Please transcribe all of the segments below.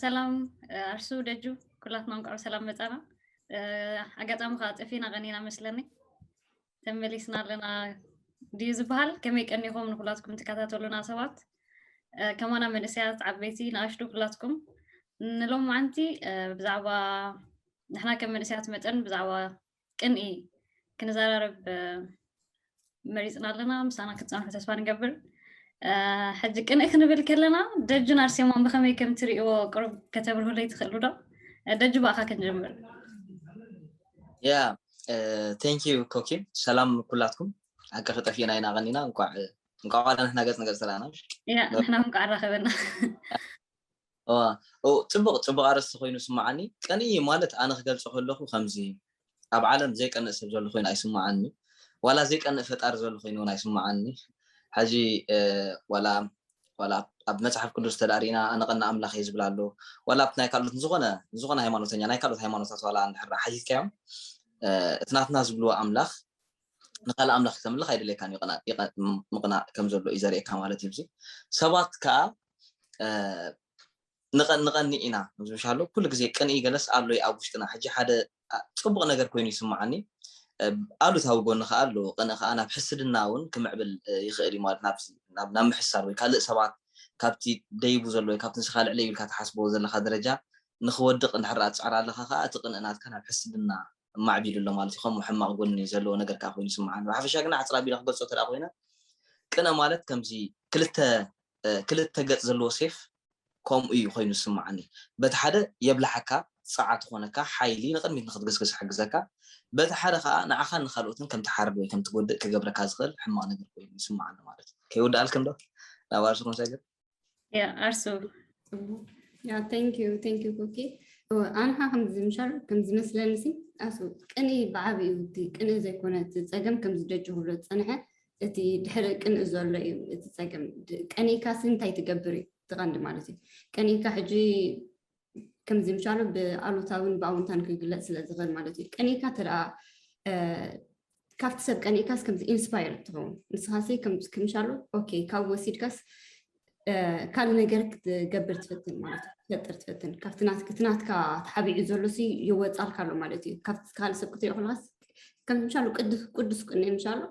ሰላም ኣርሱ ደጁ፣ ኩላትና እንኳዕ ሰላም መጻና። ኣጋጣሚ ከዓ ጠፊና ቀኒና መስለኒ። ተመሊስና ኣለና ድዩ ዝበሃል? ከመይ ቀኒኹም ንኩላትኩም ትከታተሉና ሰባት? ከማና መንእሰያት፣ ዓበይቲ፣ ንኣሽቱ ኩላትኩም ንሎማዓንቲ ብዛዕባ ንሕና ከም መንእሰያት መጠን ብዛዕባ ቅንኢ ክንዘራረብ መሪፅና ኣለና። ምሳና ክትፀንሑ ተስፋ ንገብር። ሕጂ ቅንኢ ክንብል ከለና ደጁን ኣርሴማን ብኸመይ ከም ትርእይዎ ቅሩብ ከተብርሁለይ ትኽእሉ ዶ? ደጁ ብኣኻ ክንጀምር። ያ thank you ኮኪ። ሰላም ኩላትኩም። ሓቂ ክጠፊእና ኢና ቀኒና። እንኳዕ እንኳዕ ዋላ ንሕና ገጽ ንገጽ ተራና። ያ ንሕና እንኳዕ ኣራኸበና። ጽቡቕ ጽቡቕ ኣርእስቲ ኮይኑ ስምዓኒ። ቅንኢ ማለት ኣነ ክገልጾ ከለኹ ከምዚ ኣብ ዓለም ዘይቀንእ ሰብ ዘሎ ኮይኑ ኣይስምዓኒ። ዋላ ዘይቀንእ ፈጣሪ ዘሎ ኮይኑ እውን ኣይስምዓኒ። ሕጂ ዋላ ዋላ ኣብ መጽሓፍ ቅዱስ ተዳሪና ኣነ ቀና ኣምላኽ እየ ዝብል ኣሎ። ዋላ ኣብቲ ናይ ካልኦት ንዝኾነ ንዝኾነ ሃይማኖተኛ ናይ ካልኦት ሃይማኖታት ዋላ እንድሕር ሓቲትካዮም እቲ ናትና ዝብልዎ ኣምላኽ ንካልእ ኣምላኽ ክተምልኽ ኣይደልየካን እዩ። ምቕናእ ከም ዘሎ እዩ ዘርእየካ ማለት እዩ። ሰባት ከዓ ንቐንእ ኢና ዝብሻሎ ኩሉ ግዜ ቅንኢ ገለስ ኣሎ ኣብ ውሽጥና። ሕጂ ሓደ ጽቡቕ ነገር ኮይኑ ይስምዓኒ። ኣሉታዊ ጎኒ ከዓ ኣሎ። ቅንኢ ከዓ ናብ ሕስድና እውን ክምዕብል ይኽእል እዩ ማለት ናብ ምሕሳር ወይ ካልእ ሰባት ካብቲ ደይቡ ዘሎ ወይ ካብቲ ንስኻ ልዕለ ኢልካ ትሓስቦ ዘለካ ደረጃ ንክወድቕ እንድሕር ትፅዕር ኣለካ ከዓ እቲ ቅንኢ ናትካ ናብ ሕስድና ማዕቢሉ ኣሎ ማለት እዩ። ከምኡ ሕማቕ ጎኒ ዘለዎ ነገር ከዓ ኮይኑ ይስምዓኒ። ብሓፈሻ ግና ሕፅር ኣቢለ ክገልፆ እንተ ኮይነ ቅነ ማለት ከምዚ ክልተ ክልተ ገፅ ዘለዎ ሴፍ ከምኡ እዩ ኮይኑ ዝስምዓኒ። በቲ ሓደ የብልሓካ፣ ፃዓ ትኾነካ፣ ሓይሊ ንቕድሚት ንክትግስግስ ይሕግዘካ። በቲ ሓደ ከዓ ንዓኻን ንካልኦትን ከም ትሓርድ ወይ ከም ትጎድእ ክገብረካ ዝኽእል ሕማቕ ነገር ኮይኑ ይስምዓኒ ማለት እዩ። ከይወድኣልክን ዶ ናብ ኣርሱኩም ሰገር? ያ ኣርሱ ያ thank you thank you ኮኪ። ኣንኻ ከምዚ ምሻል ከምዝመስለኒ ሲ ኣሱ ቅንኢ ብዓብዩ እቲ ቅንኢ ዘይኮነ እቲ ፀገም ከምዚ ደጅ ክብሎ ዝፀንሐ እቲ ድሕሪ ቅንኢ ዘሎ እዩ እቲ ፀገም። ቀኒእካ ሲ እንታይ ትገብር እዩ እቲ ቀንዲ ማለት እዩ። ቀኒእካ ሕጂ ከምዚ ምሻሉ ብኣሉታዊን ብኣውንታን ክግለፅ ስለ ዝኽእል ማለት እዩ። ቀኒእካ ተደኣ ካብቲ ሰብ ቀኒእካስ ከምዚ ኢንስፓየር ትኸውን ንስኻሲ ከምሻሉ ኦኬ ካብ ወሲድካስ ካልእ ነገር ክትገብር ትፈትን ማለት እዩ። ትፈጥር ትፈትን ካብቲ ናትካ ተሓቢዑ ዘሎ ሲ ይወፃልካ ኣሎ ማለት እዩ። ካብቲ ካልእ ሰብ ክትሪኦ ከለካስ ከም ምሻሉ ቅዱስ ቅዱስ ቅንኢ ምሻሉ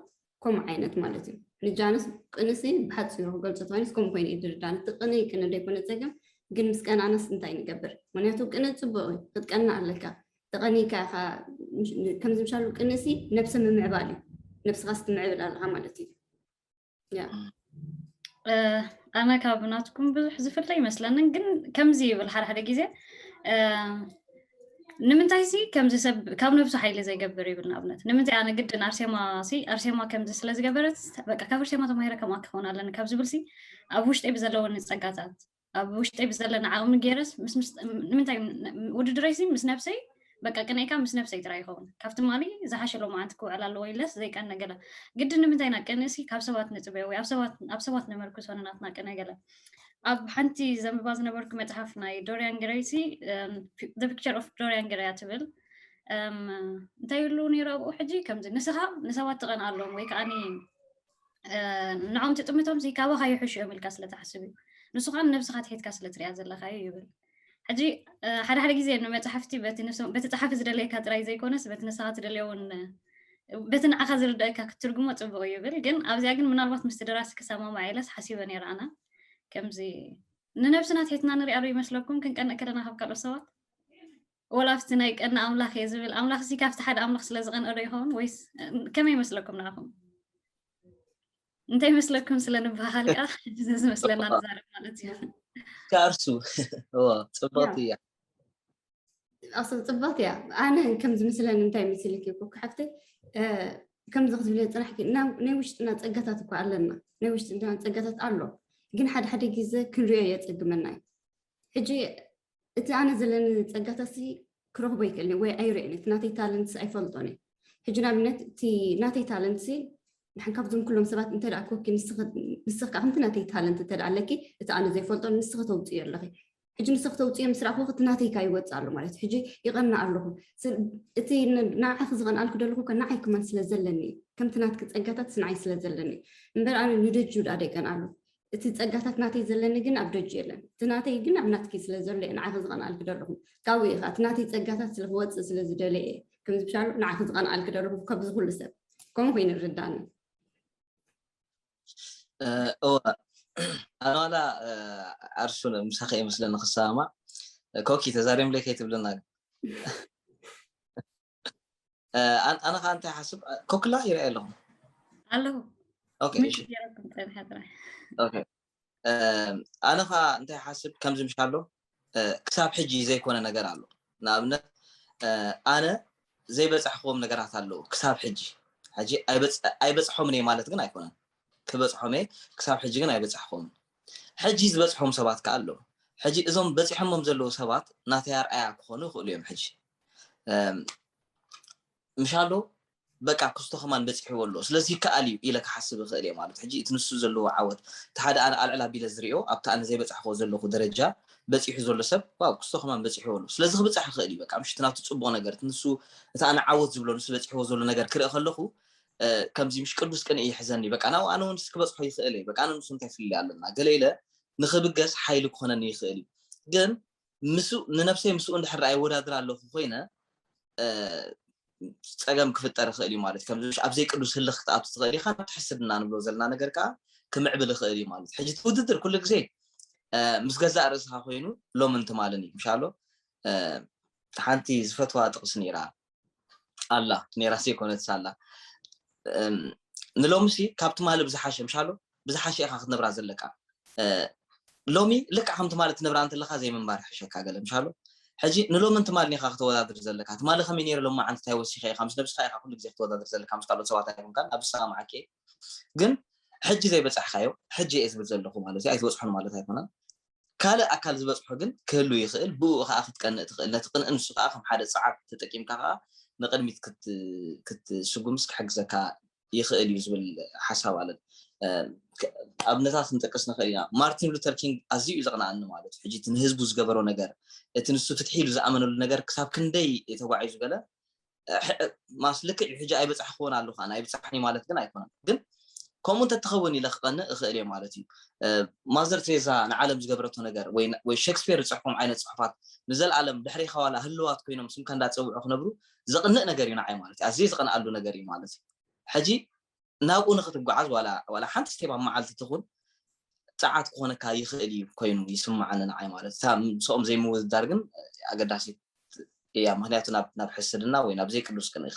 ከምኡ ዓይነት ማለት እዩ። ንጃንስ ቅንሲ ብሓፂሩ ክገልፆ ተኮይንስ ከምኡ ኮይኑ እዩ ድርዳን እቲ ቅንኢ ቅንኢ ዘይኮነ ፀገም ግን ምስ ቀናነስ እንታይ ንገብር? ምክንያቱ ቅንኢ ፅቡቅ እዩ ክትቀንእ ኣለካ። ተቐኒካ ኢኻ ከምዚ ምሻሉ ቅንሲ ነብሲ ምምዕባል እዩ። ነብስኻ ስትምዕብል ኣለኻ ማለት እዩ። ኣነ ካብ ናትኩም ብዙሕ ዝፍለ ይመስለንን ግን ከምዚ ይብል ሓደ ሓደ ግዜ ንምንታይ ሲ ከምዚ ሰብ ካብ ነብሱ ሓይሊ ዘይገብር ይብል ንኣብነት ንምንታይ ኣነ ግድን ኣርሴማ ሲ ኣርሴማ ከምዚ ስለ ዝገበረት በቃ ካብ ኣርሴማ ተማሂረ ከምኣ ክኸውን ኣለኒ ካብ ዝብል ሲ ኣብ ውሽጠይ ብዘለወኒ ፀጋታት ኣብ ውሽጠይ ብዘለኒ ዓቕሚ ገይረስ ንምንታይ ውድድረይ ሲ ምስ ነብሰይ በቃ ቅንኤካ ምስ ነብሰይ ጥራይ ይኸውን ካብ ትማሊ ዝሓሸ ሎማዓንቲ ክውዕል ኣለዎ ኢለስ ዘይቀነ ገለ ግድን ንምንታይ ኢና ቅንእ ሲ ካብ ሰባት ንፅበዮ ወይ ኣብ ሰባት ነመርኩሶ ንናትና ቅነ ገለ ኣብ ሓንቲ ዘንብባ ዝነበርኩ መፅሓፍ ናይ ዶሪያን ግረይ ሲ ፒክቸር ኦፍ ዶሪያን ግረይ ትብል እንታይ ይብሉ ነይሩ ኣብኡ ሕጂ ከምዚ ንስኻ ንሰባት ትቐንኣሎም ወይ ከዓ ንዖም ትጥምቶም ሲ ካባኻ ይሕሹ እዮም ኢልካ ስለ ትሓስብ እዩ ንሱ ከዓ ንነብስኻ ትሒትካ ስለ ትሪኣ ዘለኻ እዩ ይብል ሕጂ ሓደ ሓደ ግዜ ንመፅሓፍቲ በቲ ፀሓፊ ዝደልየካ ጥራይ ዘይኮነስ በቲ ንስኻ ትደልዮ እውን በቲ ንዓኻ ዝርዳእካ ክትትርጉሞ ፅቡቅ እዩ ይብል ግን ኣብዚኣ ግን ምናልባት ምስቲ ደራሲ ክሰማማዕ ኢለስ ሓሲበ ነይረ ኣነ ከምዚ ንነብስና ትሒትና ንሪኣ ዶ ይመስለኩም ክንቀንእ ከለና ካብ ካልኦት ሰባት ወላ ኣብቲ ናይ ቀና ኣምላኽ እየ ዝብል ኣምላኽ ሲ ካብቲ ሓደ ኣምላኽ ስለ ዝቐንኦ ዶ ይኸውን ወይስ ከመይ ይመስለኩም ንዓኹም እንታይ ይመስለኩም ስለ ንበሃሃል ቃ ዝመስለና ንዛረብ ማለት እዩ ከኣርሱ ጽቡቅ እያ ኣሰብ ጽቡቅ እያ ኣነ ከም ዝመስለኒ እንታይ ምስልክ ይኩ ሓፍተይ ከምዚ ክትብል ጽናሕኪ ናይ ውሽጥና ጸጋታት እኳ ኣለና ናይ ውሽጥና ጸጋታት ኣሎ ግን ሓደ ሓደ ግዜ ክንሪኦ የጸግመና እዩ ሕጂ እቲ ኣነ ዘለኒ ጸጋታሲ ክረኽቦ ይክእልኒ ወይ ኣይርእን እቲ ናተይ ታለንትስ ኣይፈልጦን ሕጂ ንኣብነት እቲ ናተይ ታለንትሲ ንሓን ካብዞም ኩሎም ሰባት እንተ ደኣ ኮኪ ንስኽ ከዓ ከምቲ ናተይ ታለንት እንተ ደኣ ኣለኪ እቲ ኣነ ዘይፈልጦ ንስኺ ተውፅዮ ኣለኺ ሕጂ ንስኺ ተውፅዮ ምስ ረኣኹ እቲ ናተይካ ይወፅእ ኣሎ ማለት እዩ። ሕጂ ይቐንእ ኣለኹ። ስ- እቲ ን- ንዓኺ ዝቐንኣልኪ ዘለኹ ከ ንዓይ ክማን ስለ ዘለኒ እዩ። ከምቲ ናትኪ ፀጋታት ንዓይ ስለ ዘለኒ እዩ። እምበር ኣነ ንደጁ ደኣ ደይቀንኣሉ። እቲ ፀጋታት ናተይ ዘለኒ ግን ኣብ ደጁ የለን። እቲ ናተይ ግን ኣብ ናትኪ ስለ ዘሎ እየ ንዓኺ ዝቐንኣልኪ ዘለኹ። ካብኡ እዩ ከዓ እቲ ናተይ ፀጋታት ስለ ክወፅእ ስለ ዝደለየ እየ። ከምዚ ብሻሎ ንዓኺ ዝቐንኣልኪ ዘለኹ ካብዚ ኩሉ ሰብ ከምኡ ኮይኑ ይርዳኒ። እወ ኣነ ዋላ ኣርሱን ምሳኸ ይመስለኒ ክሰማማዕ። ኮኪ ተዛሪምለይ ከይትብልና ግን ኣነ ከዓ እንታይ ሓስብ ኮክላ ይርአ ኣለኹ ኣለኹ ኣነ ከዓ እንታይ ሓስብ ከምዚ ምሽ ኣሎ ክሳብ ሕጂ ዘይኮነ ነገር ኣሎ። ንኣብነት ኣነ ዘይበፃሕክዎም ነገራት ኣለዉ ክሳብ ሕጂ። ሕጂ ኣይበፅሖምን እየ ማለት ግን ኣይኮነን። ክበፅሖም እየ ክሳብ ሕጂ ግን ኣይበፃሕክዎምን። ሕጂ ዝበፅሖም ሰባት ከዓ ኣለዉ። ሕጂ እዞም በፂሖሞም ዘለዉ ሰባት ናተይ ኣርኣያ ክኾኑ ይኽእሉ እዮም። ሕጂ ምሻሎ በቃ ክስቶ ከማን በፂሕዎ ኣሎ ስለዚ ይከኣል እዩ ኢለ ክሓስብ ይኽእል እየ ማለት ሕጂ እቲ ንሱ ዘለዎ ዓወት እቲ ሓደ ኣነ ኣልዕል ኣቢለ ዝሪኦ ኣብቲ ኣነ ዘይበፃሕክዎ ዘለኹ ደረጃ በፂሑ ዘሎ ሰብ ዋው ክስቶ ከማን በፂሕዎ ኣሎ ስለዚ ክብፃሕ ይኽእል እዩ በቃ ምሽ እቲ ናቱ ፅቡቕ ነገር እቲ ንሱ እቲ ኣነ ዓወት ዝብሎ ንሱ በፂሕዎ ዘሎ ነገር ክርኢ ከለኹ ከምዚ ምሽ ቅዱስ ቅንኢ ይሕዘኒ በቃ ናብኡ ኣነ እውን ክበፅሖ ይኽእል እየ በቃ ኣነ ንሱ እንታይ ፍልልይ ኣለና ገለ ኢለ ንኽብገስ ሓይሊ ክኾነኒ ይኽእል እዩ ግን ምስኡ ንነብሰይ ምስኡ እንድሕር ኣይወዳድር ኣለኹ ኮይነ ፀገም ክፍጠር ይኽእል እዩ ማለት ከም ኣብ ዘይቅዱስ ህልኽ ክትኣቱ ትኽእል ኢኻ ትሕስድና ንብሎ ዘለና ነገር ከዓ ክምዕብል ይኽእል እዩ ማለት ሕጂ ውድድር ኩሉ ግዜ ምስ ገዛእ ርእስኻ ኮይኑ ሎምን ትማልን እዩ ምሻሎ ሓንቲ ዝፈትዋ ጥቕስ ነይራ ኣላ ነይራ ዘይኮነትስ ኣላ ንሎምሲ ካብ ትማሊ ብዝሓሸ ምሻሎ ብዝሓሸ ኢኻ ክትነብራ ዘለካ ሎሚ ልክዕ ከምቲ ማለት ትነብራ እንተለካ ዘይምንባር ይሕሸካ ገለ ምሻሎ ሕጂ ንሎሚ ትማሊ ኢኻ ክተወዳድር ዘለካ ትማሊ ከመይ ነይረ ሎሚ ዓንቲ እንታይ ወሲኸ ኢኻ ምስ ነብስኻ ኢኻ ኩሉ ግዜ ክተወዳድር ዘለካ ምስ ካልኦት ሰባት ኣይኮንካን ኣብ ዝሰማማዓኪ ግን ሕጂ ዘይበፃሕካዮ ሕጂ እየ ዝብል ዘለኹ ማለት እዩ ኣይትበፅሖን ማለት ኣይኮነን ካልእ ኣካል ዝበፅሖ ግን ክህሉ ይኽእል ብኡ ከዓ ክትቀንእ ትኽእል ነቲ ቅንእ ንሱ ከዓ ከም ሓደ ፀዓት ተጠቂምካ ከዓ ንቅድሚት ክትስጉምስ ክሕግዘካ ይኽእል እዩ ዝብል ሓሳብ ኣለን ኣብነታት ክንጠቅስ ንኽእል ኢና ማርቲን ሉተር ኪንግ ኣዝዩ እዩ ዘቕንኣኒ ማለት እዩ ሕጂ እቲ ንህዝቡ ዝገበሮ ነገር እቲ ንሱ ፍትሒ ኢሉ ዝኣመነሉ ነገር ክሳብ ክንደይ ተጓዒዙ ገለ ማስ ልክዕ እዩ ሕጂ ኣይበፃሕክዎን ኣለኹ ኣነ ኣይብፃሕኒ ማለት ግን ኣይኮነን ግን ከምኡ እንተትኸውን ኢለ ክቐንእ እኽእል እየ ማለት እዩ ማዘር ትሬዛ ንዓለም ዝገበረቶ ነገር ወይ ሸክስፔር ዝፅሕፎም ዓይነት ፅሑፋት ንዘለኣለም ድሕሬኻ ዋላ ህልዋት ኮይኖም ስምካ እንዳፀውዑ ክነብሩ ዘቕንእ ነገር እዩ ንዓይ ማለት እዩ ኣዝየ ዝቐንኣሉ ነገር እዩ ማለት እዩ ሕጂ ናብኡ ንክትጓዓዝ ዋላ ሓንቲ ስቴፕ ኣብ መዓልቲ ትኹን ፀዓት ክኾነካ ይኽእል እዩ ኮይኑ ይስማዓኒ ንዓይ ማለት እታ ምስኦም ዘይምውድዳር ግን ኣገዳሲት እያ ምክንያቱ ናብ ሕስድና ወይ ናብ ዘይቅዱስ ቅንኢ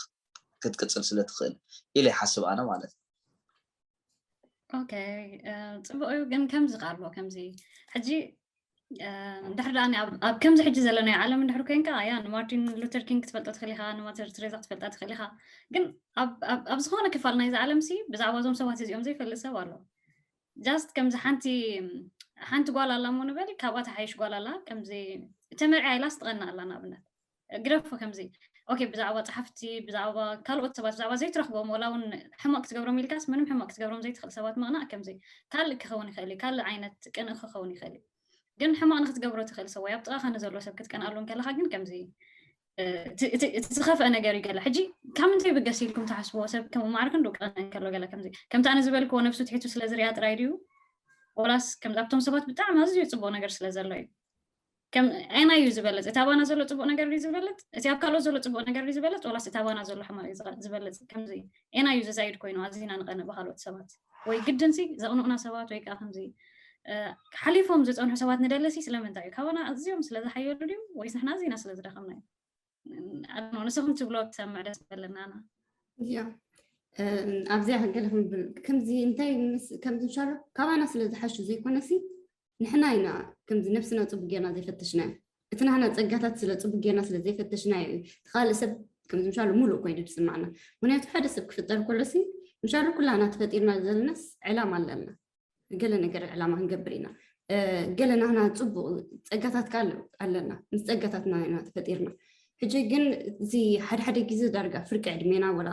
ክትቅፅል ስለ ትኽእል ኢለ ይሓስብ ኣነ ማለት ኦኬ ፅቡቅ እዩ ግን ከምዚ ቃልዎ ከምዚ ሕጂ እንድሕር ደኣ ኣብ ከምዚ ሕጂ ዘለናዮ ዓለም እንድሕር ኮይንካ ያ ንማርቲን ሉተር ኪንግ ክትፈልጦ ትኽእል ኢኻ ንማተር ትሬዛ ክትፈልጣ ትኽእል ኢኻ ግን ኣብ ዝኾነ ክፋል ናይዚ ዓለም ሲ ብዛዕባ እዞም ሰባት እዚኦም ዘይፈልጥ ሰብ ኣሎ just ከምዚ ሓንቲ ሓንቲ ጓል ኣላ እሞ ንበል ካብኣ ትሓይሽ ጓል ኣላ ከምዚ ተመርዕያ ኢላስ ትቐንእ ኣላ ንኣብነት ግደፎ ከምዚ ኦኬ ብዛዕባ ፀሓፍቲ ብዛዕባ ካልኦት ሰባት ብዛዕባ ዘይትረኽቦም ወላ እውን ሕማቅ ክትገብሮም ኢልካስ ምንም ሕማቅ ክትገብሮም ዘይትኽእል ሰባት ምቕናእ ከምዚ ካልእ ክኸውን ይኽእል እዩ ካልእ ዓይነት ቅንእ ክኸውን ይኽእል እዩ ግን ሕማቅ ንክትገብሮ ትኽእል ሰብ ወይ ኣብ ጥቓኻ ንዘሎ ሰብ ክትቀንኣሉ እንከለካ ግን ከምዚ እቲ ዝኸፍአ ነገር እዩ ገለ ሕጂ ካብ ምንታይ ብገስ ኢልኩም ትሓስብዎ ሰብ ከም ማዕርክ እንዶ ቀነ እንከሎ ገለ ከምዚ ከምቲ ኣነ ዝበልክዎ ነብሱ ትሒቱ ስለ ዝሪኣ ጥራይ ድዩ ወላስ ከም ኣብቶም ሰባት ብጣዕሚ ኣዝዩ ፅቡቅ ነገር ስለ ዘሎ እዩ ከም ኤና እዩ ዝበለፅ እቲ ኣባና ዘሎ ፅቡቅ ነገር ድዩ ዝበለፅ እቲ ኣብ ካልኦት ዘሎ ፅቡቅ ነገር ድዩ ዝበለፅ ወላስ እቲ ኣባና ዘሎ ሕማቅ እዩ ዝበለፅ ከምዚ ኤና እዩ ዘዛይድ ኮይኑ ኣዚና ንቀንእ ብካልኦት ሰባት ወይ ግድንሲ ዘቕንኡና ሰባት ወይ ከዓ ከምዚ ሓሊፎም ዝፀንሑ ሰባት ንደለሲ ስለምንታይ እዩ ካባና ኣዝዮም ስለዝሓየሉ ድዩ ወይስ ንሕና ኣዚና ስለዝደኸምና እዩ ንስኹም ትብሎ ክሰምዕ ደስ በለናና ኣብዚኣ ገለ ክንብል ከምዚ እንታይ ከምዚ ሻሎ ካባና ስለ ዝሓሹ ዘይኮነሲ ንሕና ኢና ከምዚ ነብስና ፅቡቅ ጌርና ዘይፈተሽናዮ እቲ ናህና ፀጋታት ስለ ፅቡቅ ጌርና ስለ ዘይፈተሽናዮ እዩ እቲ ካልእ ሰብ ከምዚ ምሻሎ ሙሉእ ኮይኑ ዝስማዕና ምክንያቱ ሓደ ሰብ ክፍጠር ከሎሲ ምሻሎ ኩላና ተፈጢርና ዘለናስ ዕላማ ኣለና ገለ ነገር ዕላማ ክንገብር ኢና ገለ ናህና ፅቡቅ ፀጋታት ካል ኣለና ምስ ፀጋታትና ኢና ተፈጢርና ሕጂ ግን እዚ ሓደ ሓደ ግዜ ዳርጋ ፍርቂ ዕድሜና ወላ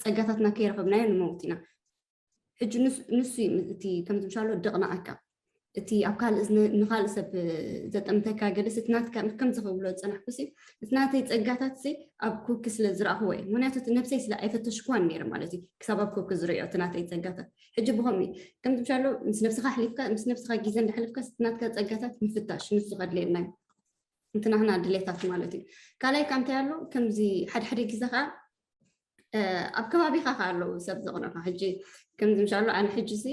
ፀጋታትና ከይረኸብናዮ ንመውት ኢና ሕጂ ንሱ እዩ እቲ ከምዚ ምሻሎ ደቕናኣካ እቲ ኣብ ካልእ ንኻልእ ሰብ ዘጠምተካ ገለስ እቲ ናትካ ከምዚ ክብሎ ዝፀናሕኩ ሲ እቲ ናተይ ፀጋታት ሲ ኣብ ኮኪ ስለ ዝረእኽዎ እዩ። ምክንያቱ እቲ ነብሰይ ስለ ኣይፈተሽኩዋን ነይረ ማለት እዩ። ክሳብ ኣብ ኮኪ ዝርእዮ እቲ ናተይ ፀጋታት ሕጂ ብኸም ከምዚ ምሻሎ ምስ ነብስኻ ኣሕሊፍካ ምስ ነብስኻ ግዜ እንዳሕልፍካ እቲ ናትካ ፀጋታት ምፍታሽ ንሱ ከድልየና እዩ። እንትና ህና ድሌታት ማለት እዩ። ካልኣይ ካብ እንታይ ኣሎ ከምዚ ሓደ ሓደ ግዜ ከዓ ኣብ ከባቢኻ ከዓ ኣለዉ ሰብ ዘቕንዑኻ ሕጂ ከምዚ ምሻሎ ኣነ ሕጂ ሲ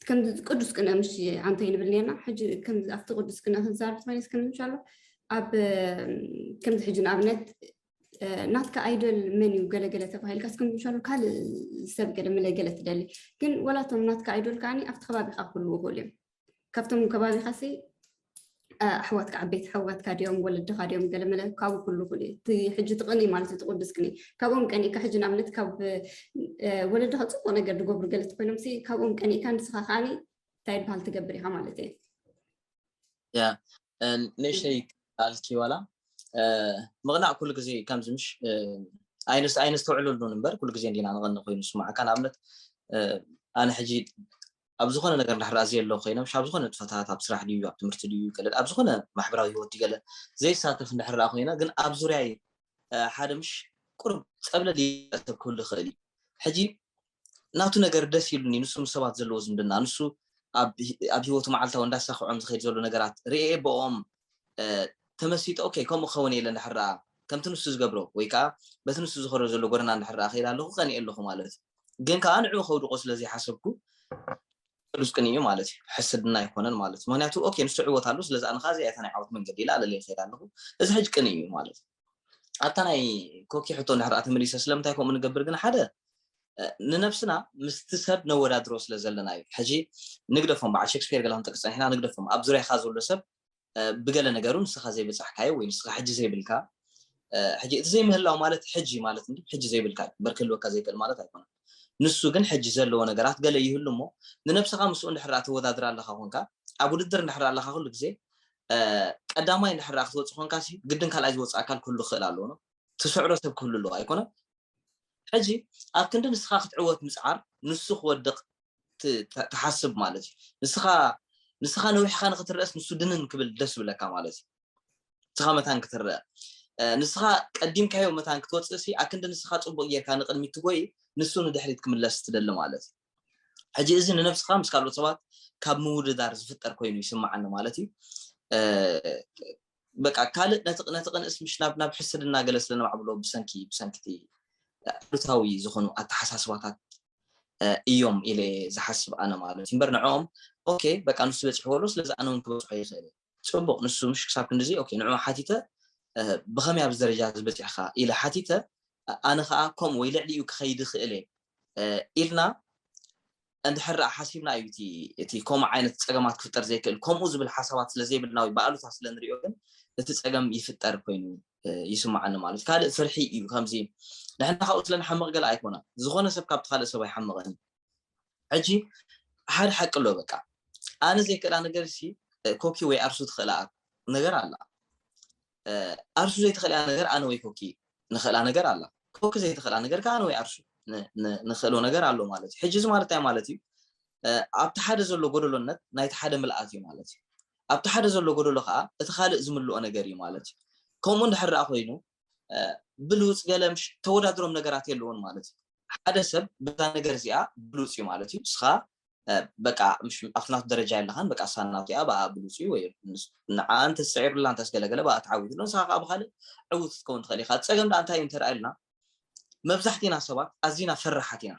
ከምዚ ቅዱስ ቅነ ምሽ ኣንተ ይንብል ኔርና ሕጂ ከምዚ ኣብቲ ቅዱስ ቅነ ክንዛርብ ኮይነስ ከምዚ ምሻሎ ኣብ ከምዚ ሕጂ ንኣብነት ናትካ ኣይደል መን እዩ ገለገለ ተባሂልካስ ከምዚ ምሻሎ ካልእ ሰብ ገለ ምለገለ ትደሊ ግን ወላቶም ናትካ ኣይደል ከዓኒ ኣብቲ ከባቢኻ ክህልዉ ይኽእሉ እዮም ካብቶም ከባቢኻሲ ኣሕዋትካ ዓበይቲ ኣሕዋትካ ድዮም ወለድኻ ድዮም ገለመለ ካብኡ ኩሉ ኩሉ እቲ ሕጂ ትቕኒ ማለት እዩ ትቅዱስ ቅኒ ካብኦም ቀኒእካ ሕጂ ንኣብነት ካብ ወለድኻ ፅቡቅ ነገር ዝገብሩ ገለ ተኮይኖም ሲ ካብኦም ቀኒእካ ንስኻ ከዓኒ እንታይ ይበሃል ትገብር ኢኻ ማለት እዩ ያ ንእሽተይ ኣልኪ ዋላ ምቕናእ ኩሉ ግዜ ከምዚ ምሽ ኣይነስተውዕለሉን እምበር ኩሉ ግዜ እንዲና ንቐኒ ኮይኑ ስማዕካ ንኣብነት ኣነ ሕጂ ኣብ ዝኾነ ነገር እንዳሕር ኣዝየ ኣለኹ ኮይነ ምሽ ኣብ ዝኾነ ንጥፈታት ኣብ ስራሕ ድዩ ኣብ ትምህርቲ ድዩ ይገለል ኣብ ዝኾነ ማሕበራዊ ህይወት ይገለ ዘይሳተፍ እንዳሕር ኮይነ ግን ኣብ ዙርያ ሓደ ምሽ ቁርብ ፀብለል ሰብ ክህሉ ይኽእል እዩ ሕጂ ናቱ ነገር ደስ ኢሉኒ ንሱ ምስ ሰባት ዘለዎ ዝምድና ንሱ ኣብ ህይወቱ መዓልታዊ እንዳሳኽዖም ዝኸይድ ዘሎ ነገራት ርኤ ብኦም ተመሲጠ ኦኬ ከምኡ ክኸውን የለ እንዳሕር ከምቲ ንሱ ዝገብሮ ወይ ከዓ በቲ ንሱ ዝኸሮ ዘሎ ጎደና እንዳሕር ከይድ ኣለኹ ቀኒኤ ኣለኹ ማለት እዩ ግን ከዓ ንዕኡ ከውድቆ ስለ ዘይሓሰብኩ ቅዱስ ቅንኢ እዩ ማለት እዩ ሕስድና ኣይኮነን ማለት እዩ ምክንያቱ ኦኬ ንሱ ዕወት ኣሎ ስለዚ ኣነ ከዓ እዚኣ እታ ናይ ዓወት መንገዲ ኢለ ኣለለ ይኸይድ ኣለኹ እዚ ሕጂ ቅንኢ እዩ ማለት እዩ ኣብታ ናይ ኮኪ ሕቶ እንድሕር ተመሊሰ ስለምንታይ ከምኡ ንገብር ግን ሓደ ንነብስና ምስቲ ሰብ ነወዳድሮ ስለ ዘለና እዩ ሕጂ ንግደፎም በዓል ሸክስፔር ገለ ክንጠቅስ ፀኒሕና ንግደፎም ኣብ ዙርያካ ዘሎ ሰብ ብገለ ነገሩ ንስኻ ዘይበፃሕካዮ ወይ ንስኻ ሕጂ ዘይብልካ ሕጂ እቲ ዘይምህላው ማለት ሕጂ ማለት እንዲ ሕጂ ዘይብልካ እዩ እምበር ክህልወካ ዘይክእል ማለት ኣይኮነን ንሱ ግን ሕጂ ዘለዎ ነገራት ገለ ይህሉ እሞ ንነብስኻ ምስኡ እንድሕር ተወዳድር ኣለካ ኮንካ ኣብ ውድድር እንድሕር ኣለካ ኩሉ ግዜ ቀዳማይ እንድሕር ክትወፅእ ኮንካ ግድን ካልኣይ ዝወፅእ ኣካል ክህሉ ክኽእል ኣለዎ ትስዕሮ ሰብ ክህሉ ኣለዎ ኣይኮነን ሕጂ ኣብ ክንዲ ንስኻ ክትዕወት ምፅዓር ንሱ ክወድቕ ትሓስብ ማለት እዩ ንስኻ ንስኻ ነዊሕኻ ንክትረአስ ንሱ ድንን ክብል ደስ ይብለካ ማለት እዩ ንስኻ መታን ክትረአ ንስኻ ቀዲምካዮ መታን ክትወፅእ ሲ ኣክንዲ ንስኻ ፅቡቅ ጌርካ ንቅድሚት ትጎይ ንሱ ንድሕሪት ክምለስ ትደሊ ማለት እዩ ሕጂ እዚ ንነብስኻ ምስ ካልኦት ሰባት ካብ ምውድዳር ዝፍጠር ኮይኑ ይስማዓኒ ማለት እዩ በቃ ካልእ ነቲ ቅንእስ ምሽ ናብ ናብ ሕስድና ገለ ስለ ንባዕብሎ ብሰንኪ ብሰንኪቲ ኣሉታዊ ዝኾኑ ኣተሓሳስባታት እዮም ኢለ ዝሓስብ ኣነ ማለት እዩ እምበር ንዕኦም ኦኬ በቃ ንሱ በፂሕዎ ኣሎ ስለዚ ኣነ እውን ክበፅሖ ይኽእል ፅቡቅ ንሱ ምሽ ክሳብ ክንድዚ ኦኬ ንዕኡ ሓቲተ ብኸመይ ኣብዚ ደረጃ ዝበፂሕካ ኢለ ሓቲተ ኣነ ከዓ ከምኡ ወይ ልዕሊ እዩ ክኸይድ ይኽእል እየ ኢልና እንድሕር ደኣ ሓሲብና እዩ እቲ ከምኡ ዓይነት ፀገማት ክፍጠር ዘይክእል ከምኡ ዝብል ሓሳባት ስለ ዘይብልና ወይ ብኣሉታ ስለ ንሪኦ ግን እቲ ፀገም ይፍጠር ኮይኑ ይስማዓኒ ማለት ካልእ ፍርሒ እዩ ከምዚ ንሕና ካብኡ ስለ ንሓምቕ ገለ ኣይኮነ ዝኾነ ሰብ ካብቲ ካልእ ሰብ ኣይሓምቕን እዩ ሕጂ ሓደ ሓቂ ኣሎ በቃ ኣነ ዘይክእላ ነገር ሲ ኮኪ ወይ ኣርሱ ትኽእላ ነገር ኣላ ኣርሱ ዘይትኽእላ ነገር ኣነ ወይ ኮኪ ንኽእላ ነገር ኣላ ኮኪ ዘይትኽእላ ነገር ከዓ ኣነ ወይ ኣርሱ ንኽእሎ ነገር ኣሎ ማለት እዩ ሕጂ እዚ ማለት እንታይ ማለት እዩ ኣብቲ ሓደ ዘሎ ጎደሎነት ናይቲ ሓደ ምልኣት እዩ ማለት እዩ ኣብቲ ሓደ ዘሎ ጎደሎ ከዓ እቲ ካልእ ዝምልኦ ነገር እዩ ማለት እዩ ከምኡ እንድሕር ደኣ ኮይኑ ብልውፅ ገለ ምሽ ተወዳድሮም ነገራት የለውን ማለት እዩ ሓደ ሰብ በዛ ነገር እዚኣ ብሉፅ እዩ ማለት እዩ ንስኻ በቃ ኣብቲ ናቱ ደረጃ የለኻን በቃ ሳናቱ እያ ብኣ ብሉፅ እዩ ወይ ንዓ እንተዝፅዒሩላ እንተስገለገለ ብኣ ተዓዊትሉ ንስኻ ከዓ ብካልእ ዕውት ክትከውን ትኽእል ኢኻ ፀገም ደኣ እንታይ እዩ እንተርኣየልና መብዛሕትና ሰባት ኣዚና ፈራሓት ኢና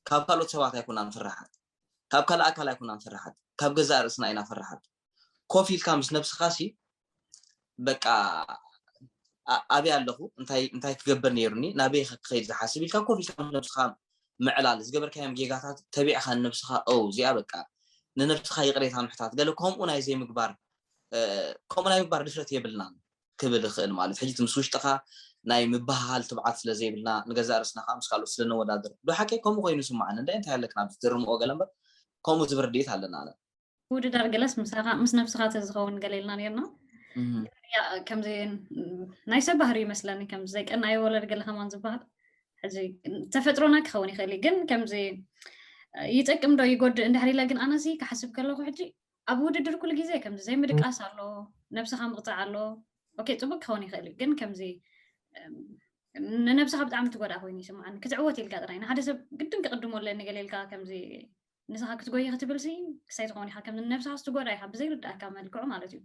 ካብ ካልኦት ሰባት ኣይኮና ንፈራሓት ካብ ካልእ ኣካል ኣይኮና ንፈራሓት ካብ ገዛእ ርእስና ኢና ፈራሓት ኮፍ ኢልካ ምስ ነብስኻ ሲ በቃ ኣበይ ኣለኹ እንታይ እንታይ ክገብር ነይሩኒ ናበይ ክኸይድ ዝሓስብ ኢልካ ኮፍ ኢልካ ምስ ነብስኻ ምዕላል ዝገበርካዮም ጌጋታት ተቢዕካ ንነብስኻ ኦ እዚኣ በቃ ንነብስኻ ይቕሬታ ምሕታት ገለ ከምኡ ናይ ዘይምግባር ከምኡ ናይ ምግባር ድፍረት የብልናን ክብል ይኽእል ማለት ሕጂ ምስ ውሽጥኻ ናይ ምባህሃል ትብዓት ስለ ዘይብልና ንገዛእ ርእስና ከዓ ምስ ካልኦት ስለ ነወዳድር ብሓቂ ከምኡ ኮይኑ ስማዓኒ እንዳ እንታይ ኣለክ ናብ ዝድርምኦ ገለ እምበር ከምኡ ዝብል ርድኢት ኣለና ኣነ ውድዳር ገለስ ምሳኻ ምስ ነብስኻ ተዝኸውን ገለ ኢልና ነርና ከምዚ ናይ ሰብ ባህሪ ይመስለኒ ከምዚ ዘይቀናዮ ወለድ ገለ ከማን ዝበሃል ሕዚ ተፈጥሮና ክኸውን ይኽእል እዩ ግን ከምዚ ይጠቅም ዶ ይጎድእ እንድሕር ኢለ ግን ኣነሲ ክሓስብ ከለኹ ሕጂ ኣብ ውድድር ኩሉ ግዜ ከምዚ ዘይምድቃስ ኣሎ፣ ነብስኻ ምቕፃዕ ኣሎ። ኦኬ፣ ፅቡቅ ክኸውን ይኽእል እዩ፣ ግን ከምዚ ንነብስኻ ብጣዕሚ ትጎድኣ ኮይኑ ይስምዓኒ። ክትዕወት ኢልካ ጥራይ ንሓደ ሰብ ግድን ክቅድሞ ኣለኒ ገለ ኢልካ ከምዚ ንስኻ ክትጎይ ክትብል ሲ ክሳይ ትኸውን ኢኻ። ከም ነብስኻ ትጎዳ ኢኻ ብዘይርዳእካ መልክዑ ማለት እዩ።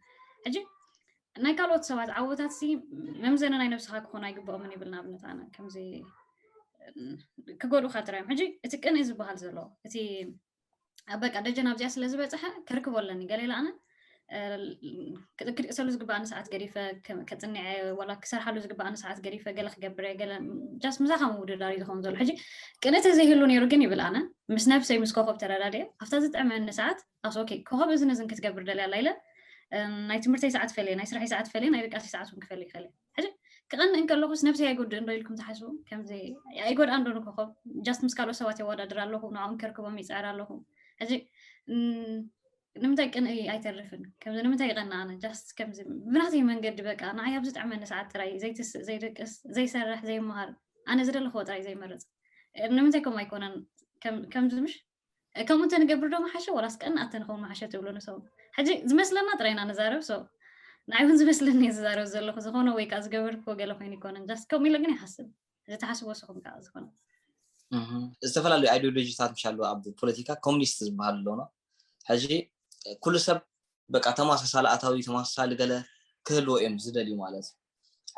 ሕጂ ናይ ካልኦት ሰባት ዓወታት ሲ መምዘኒ ናይ ነብስኻ ክኾኑ ኣይግብኦምን ይብል። ንኣብነት ኣነ ከምዚ ክጎድኡካ ጥራዮም። ሕጂ እቲ ቅንኢ ዝበሃል ዘሎ እቲ በቃ ደጀን ኣብዚኣ ስለ ዝበፅሐ ከርክቦ ኣለኒ ገለ ኢለ ኣነ ክድቅሰሉ ዝግባኣኒ ሰዓት ገዲፈ ከፅንዐ ወላ ክሰርሓሉ ዝግባኣኒ ሰዓት ገዲፈ ገለ ክገብረ ገለ ጃስ ምሳኻ ምውድዳር እዩ ዝኸውን ዘሎ። ሕጂ ቅንኢ ተዘይህሉ ነይሩ ግን ይብል ኣነ ምስ ነብሰይ ምስ ኮኸብ ተረዳድየ ኣብታ ዝጥዕመኒ ሰዓት ኣስ ኦኬ ኮኸብ እዝን እዝን ክትገብር ደልያ ኣላ ኢለ ናይ ትምህርተይ ሰዓት ፈልየ ናይ ስራሐይ ሰዓት ፈልየ ናይ ድቃሲ ሰዓት እውን ክፈል ይኽእል ሕጂ ክቐንእ እንከለኹስ ነብሰይ ኣይጎድእን ዶ ኢልኩም ትሓስቡ? ከምዚ ኣይጎድኣን ዶ ንኮኸብ ጃስት ምስ ካልኦት ሰባት የወዳድር ኣለኹ ንዕኦም ከርክቦም ይፅዕር ኣለኹ። ሕጂ ንምንታይ ቅንኢ ኣይተርፍን ከምዚ ንምንታይ ይቐንእ ኣነ ጃስት ከምዚ ብናተይ መንገዲ በቃ ንዓይ ኣብ ዝጥዕመኒ ሰዓት ጥራይ ዘይትስእ ዘይደቅስ ዘይሰርሕ ዘይመሃር ኣነ ዝደለኽዎ ጥራይ ዘይመርፅ ንምንታይ ከምኡ ኣይኮነን? ከምዚ ምሽ ከምኡ እንተንገብር ዶ መሓሸ ወላስ ቀናእ ተንኸውን መሓሸ ትብሉ ንሰው ሕጂ ዝመስለና ጥራይና ንዛረብ ሰው ንዓይ እውን ዝመስለኒ ዝዛረብ ዘለኹ ዝኾነ ወይ ከዓ ዝገበርክዎ ገለ ኮይኑ ይኮነን ጃስት ከምኡ ኢለ ግን ይሓስብ እዚ ተሓስቦ ስኹም ከዓ ዝኾነ ዝተፈላለዩ ኣይዲዮሎጂታት ምሽ ኣለዉ ኣብ ፖለቲካ ኮሚኒስት ዝበሃል ኣለውና ሕጂ ኩሉ ሰብ በቃ ተመሳሳሊ ኣታዊ ተመሳሳሊ ገለ ክህልዎ እዮም ዝደልዩ ማለት እዩ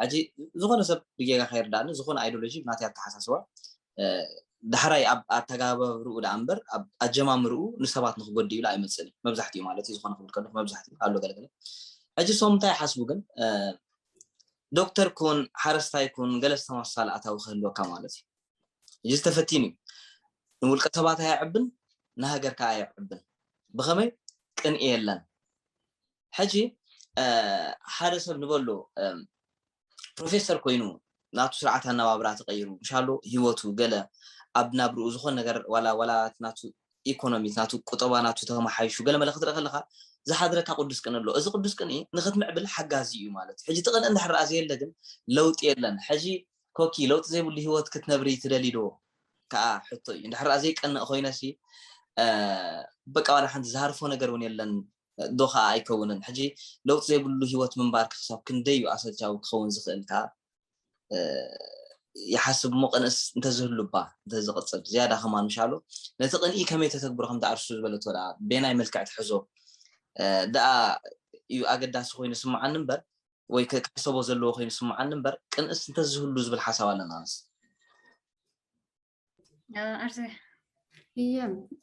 ሕጂ ዝኾነ ሰብ ብጌጋ ከይርዳእኒ ዝኾነ ኣይዲዮሎጂ ናተይ ኣተሓሳስባ ዳሕራይ ኣብ ኣተጋባብርኡ ደኣ እምበር ኣብ ኣጀማምርኡ ንሰባት ንክጎድእ ኢሉ ኣይመፅእን እዩ መብዛሕትኡ ማለት እዩ ዝኾነ ክብል ከለኩ መብዛሕትኡ ኣሎ ገለገለ ሕጂ ሰው እንታይ ይሓስቡ ግን ዶክተር ኩን ሓረስታይ ኩን ገለ ዝተመሳሳለ ኣታዊ ክህልወካ ማለት እዩ ሕጂ ዝተፈቲኑ እዩ ንውልቀ ሰባት ኣየዕብን ንሃገር ከዓ ኣየዕብን ብኸመይ ቅንኢ የለን ሕጂ ሓደ ሰብ ንበሎ ፕሮፌሰር ኮይኑ ናቱ ስርዓት ኣነባብራ ተቀይሩ ምሻሎ ህይወቱ ገለ ኣብ ናብርኡ ዝኾን ነገር ዋላ ዋላ ናቱ ኢኮኖሚት ናቱ ቁጠባ ናቱ ተመሓይሹ ገለ መለ ክትርኢ ከለካ ዝሓድረካ ቅዱስ ቅን ኣሎ እዚ ቅዱስ ቅን ንክትምዕብል ሓጋዚ እዩ ማለት ሕጂ ትቅን እንድሕር ኣ ዘየለ ግን ለውጢ የለን ሕጂ ኮኪ ለውጢ ዘይብሉ ህይወት ክትነብሪ ትደሊ ዶ ከዓ ሕቶ እዩ እንድሕር ኣ ዘይቀንእ ኮይነሲ በቃ ዋላ ሓንቲ ዝሃርፎ ነገር እውን የለን ዶ ከዓ ኣይከውንን ሕጂ ለውጢ ዘይብሉ ህይወት ምንባር ክሳብ ክንደይ እዩ ኣሰልቻዊ ክኸውን ዝኽእል ከዓ ይሓስብ እሞ ቅንእስ እንተዝህሉ እባ እንተዝቕፅል ዝያዳ ከማን ምሻሉ ነቲ ቅንኢ ከመይ ተተግብሮ ከም ተዓርሱ ዝበለቶ ደኣ ቤናይ መልክዕ ትሕዞ ደኣ እዩ ኣገዳሲ ኮይኑ ስምዓኒ እምበር ወይ ክሕሰቦ ዘለዎ ኮይኑ ስምዓኒ እምበር ቅንእስ እንተዝህሉ ዝብል ሓሳብ ኣለና ንስ ኣርሴ እየ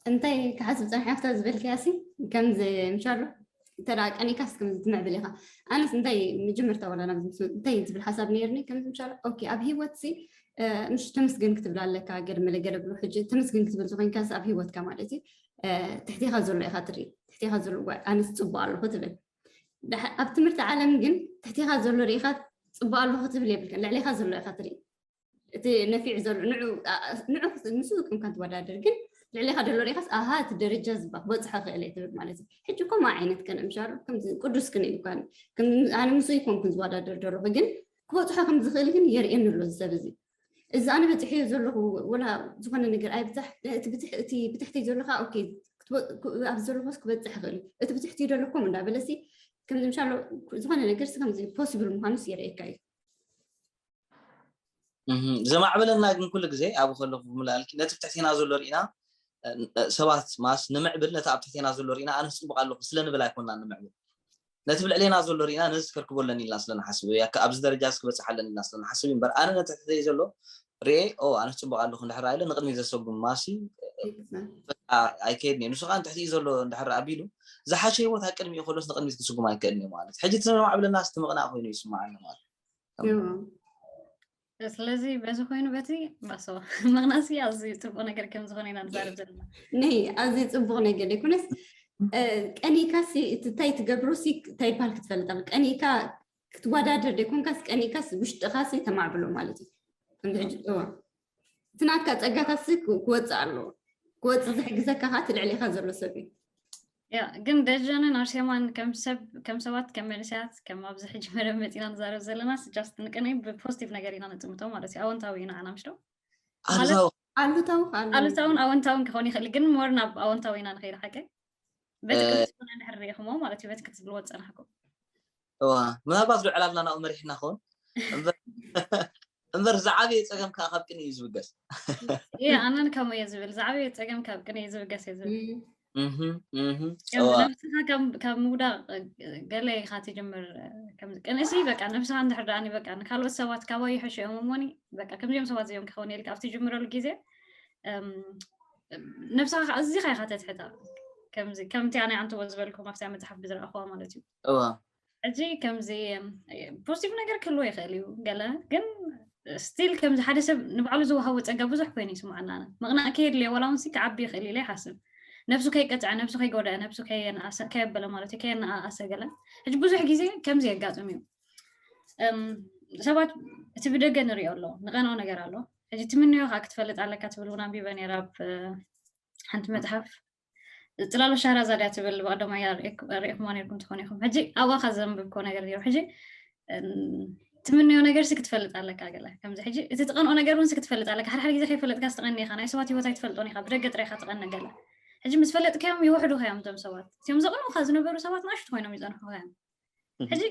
እንታይ ክሓስብ ፀኒሐ ኣብታ ዝበልክያ ሲ ከምዚ ምሻሎ እንተ ቀኒካስ ከምዚ ትምዕብል ኢኻ ኣነስ እንታይ መጀመርታ ወላ ናብ እንታይ ዝብል ሓሳብ ነይርኒ ከምዚ ምሻሎ ኦኬ ኣብ ሂወት ሲ ምሽ ተመስገን ክትብል ኣለካ ገለ መለ ገለ ብሎ ሕጂ ተመስገን ክትብል ዝኾንካስ ኣብ ሂወትካ ማለት እዩ ትሕቴኻ ዘሎ ኢኻ ትርኢ ትሕቴኻ ዘሎ ጓል ኣነስ ፅቡቅ ኣለኹ ትብል ኣብ ትምህርቲ ዓለም ግን ትሕቴኻ ዘሎ ርኢኻ ፅቡቅ ኣለኹ ትብል የብልካ ልዕሌኻ ዘሎ ኢኻ ትርኢ እቲ ነፊዕ ዘሎ ንዑ ንዑ ምስ ውቅምካ ትወዳደር ግን ልዕሌኻ ደሎ ሪኻስ ኣሃ እቲ ደረጃ ዝባ ክበፅሖ ክእል እየ ትብል ማለት እዩ ሕጂ ከምኡ ዓይነት ከነ ምሻር ከምዚ ቅዱስ ክነ እዩ ኳን ኣነ ምስ ይኮንኩን ዝወዳደር ደለኹ ግን ክበፅሖ ከም ዝኽእል ግን የርእየኒ ኣሎ ሰብ እዚ እዚ ኣነ በፅሐዮ ዘለኹ ወላ ዝኾነ ነገር ኣይብዛሕ እቲ ብትሕተይ ዘለካ ኦኬ ኣብዚ ዘለኹስ ክበፅሕ ይኽእል እዩ እቲ ብትሕትዩ ደለኩም እንዳበለሲ ከምዚ ምሻሎ ዝኾነ ነገር ከምዚ ፖስብል ምኳኑስ የርእየካ እዩ ዘማዕበለና ግን ኩሉ ግዜ ኣብኡ ከለኹ ምልኣልኪ ነቲ ብትሕቴና ዘሎ ርኢና ሰባት ማስ ንምዕብል ነቲ ኣብ ትሕቴና ዘሎ ርኢና ኣነስ ፅቡቅ ኣለኹ ስለ ንብል ኣይኮንና ንምዕብል ነቲ ብልዕሌና ዘሎ ርኢና ነዚ ከርክቦ ኣለኒ ኢልና ስለንሓስብ ኣብዚ ደረጃ እዚ ክበፅሕ ኣለኒ ኢልና ስለንሓስብ እምበር ኣነ ነቲ ትሕተይ ዘሎ ርኤ ኦ ኣነስ ፅቡቅ ኣለኹ እንድሕር ኢለ ንቅድሚት ዘሰጉም ማሲ ኣይከይድን እዩ ንሱ ከዓ ንትሕቲኡ ዘሎ እንድሕር ኣቢሉ ዝሓሸ ህይወት ኣብ ቅድሚኡ ከሎስ ንቅድሚት ክስጉም ኣይክእልን እዩ ማለት ሕጂ እቲ ዘማዕብለና እቲ ምቅናእ ኮይኑ ይስማዓኒ ማለት ስለዚ በዚ ኮይኑ በቲ ባሶ ምክንያቱ ኣዝዩ ፅቡቅ ነገር ከም ዝኾነ ኢና ንዛረብ ዘለና ነይ ኣዝዩ ፅቡቅ ነገር ዘይኮነስ ቀኒካሲ እንታይ ትገብሮሲ እንታይ ይበሃል ክትፈልጥ ቀኒካ ክትወዳደር ዘይኮንካስ ቀኒካስ ውሽጥኻሲ ተማዕብሎ ማለት እዩ እቲ ናትካ ፀጋታሲ ክወፅእ ኣለዎ ክወፅእ ዝሕግዘካ ከዓ ትልዕሌካ ዘሎ ሰብ እዩ ያ ግን ደጀንን ኣርሴማን ከም ሰባት ከም መንስያት ከም ኣብዚ ሕጂ መደብ መፂና ንዛረብ ዘለና ጃስት ንቅንይ ብፖዚቲቭ ነገር ኢና ነጥምቶ ማለት እዩ ኣወንታዊ እዩ ንዓና ምሽ ዶ ኣሉታዊ ከ ኣሎ። ኣሉታውን ኣወንታውን ክኸውን ይኽእል፣ ግን ሞር ናብ ኣወንታዊ ኢና ንኸይድ። ሓቀ በቲ ቅዱስ ዝኾነ እንድሕር ርኢኹሞ ማለት እዩ፣ በቲ ክትብልዎ ዝጸናሕኩም። እዋ፣ ምናልባት ልዕል ኣልና ናብኡ መሪሕና ኸውን እምበር እምበር ዝዓበየ ጸገም ከዓ ካብ ቅን እዩ ዝብገስ። ያ ኣነን ከምኡ እየ ዝብል፣ ዝዓበየ ጸገም ካብ ቅን እዩ ዝብገስ እየ ዝብል። እም፣ እህ፣ እህ፣ ከም እዋ፣ ነብስኻ ካብ ካብ ምውዳቕ ገለ ኢኻ ትጅምር። ከም ቅንሲ በቃ ነብስኻ እንድሕር ደኣኒ በቃ ንካልኦት ሰባት ካባይ ይሕሹ እዮም እሞኒ በቃ ከምዚኦም ሰባት እዮም ክኸውን ኢልካ ኣብቲ ጅምረሉ ግዜ እም፣ ነብስኻ ከዓ ኣዚኻ ኢኻ ተትሕታ። ከምዚ ከምቲ ኣነ ኣንተዎ ዝበልኩም ኣብቲ መጽሓፍ ብዝረኣኹዋ ማለት እዩ። እዋ፣ ሕጂ ከምዚ ፖዚቲቭ ነገር ክህልዎ ይኽእል እዩ ገለ፣ ግን ስቲል ከምዚ ሓደ ሰብ ንባዕሉ ዝወሃቦ ጸጋ ብዙሕ ኮይኑ ይስምዓና። ኣነ ምቕናእ ከየድልዮ ዋላ እውን ሲ ክዓቢ ይኽእል ኢለ ይሓስብ። ነብሱ ከይቀጽዐ፣ ነብሱ ከይጎድአ፣ ነብሱ ከየንኣሰ ከየበለ ማለት እዩ፣ ከየነኣኣሰ ገለ። ሕጂ ብዙሕ ግዜ ከምዚ የጋጥም እዩ። እም፣ ሰባት እቲ ብደገ ንሪኦ ኣሎ፣ ንቐንኦ ነገር ኣሎ። ሕጂ ትምንዮ ከዓ ክትፈልጥ ኣለካ ትብል እውን ኣንቢበ ነይራ ኣብ ሓንቲ መጽሓፍ። ጽላሎ ሻህራዛድ እያ ትብል፣ ብቐደማይ ሪእኩማ ነርኩም ትኾኑ ኢኹም። ሕጂ ኣብኣ ከ ዘንብብኮ ነገር ነይሩ። ሕጂ ትምንዮ ነገር ሲ ክትፈልጥ ኣለካ ገለ ከምዚ። ሕጂ እቲ ትቐንኦ ነገር እውን ሲ ክትፈልጥ ኣለካ። ሓደ ሓደ ግዜ ከይፈለጥካ ስትቐኒ ኢኻ። ናይ ሰባት ህይወት ኣይትፈልጦን ኢኻ፣ ብደገ ጥራይ ኢኻ ትቐኒ ገለ። ሕጂ ምስ ፈለጥካዮም ይውሕዱኻ እዮም እቶም ሰባት። እቲኦም ዘቕንኡኻ ዝነበሩ ሰባት ንኣሽቱ ኮይኖም ይጸንሑኻ እዮም። ሕጂ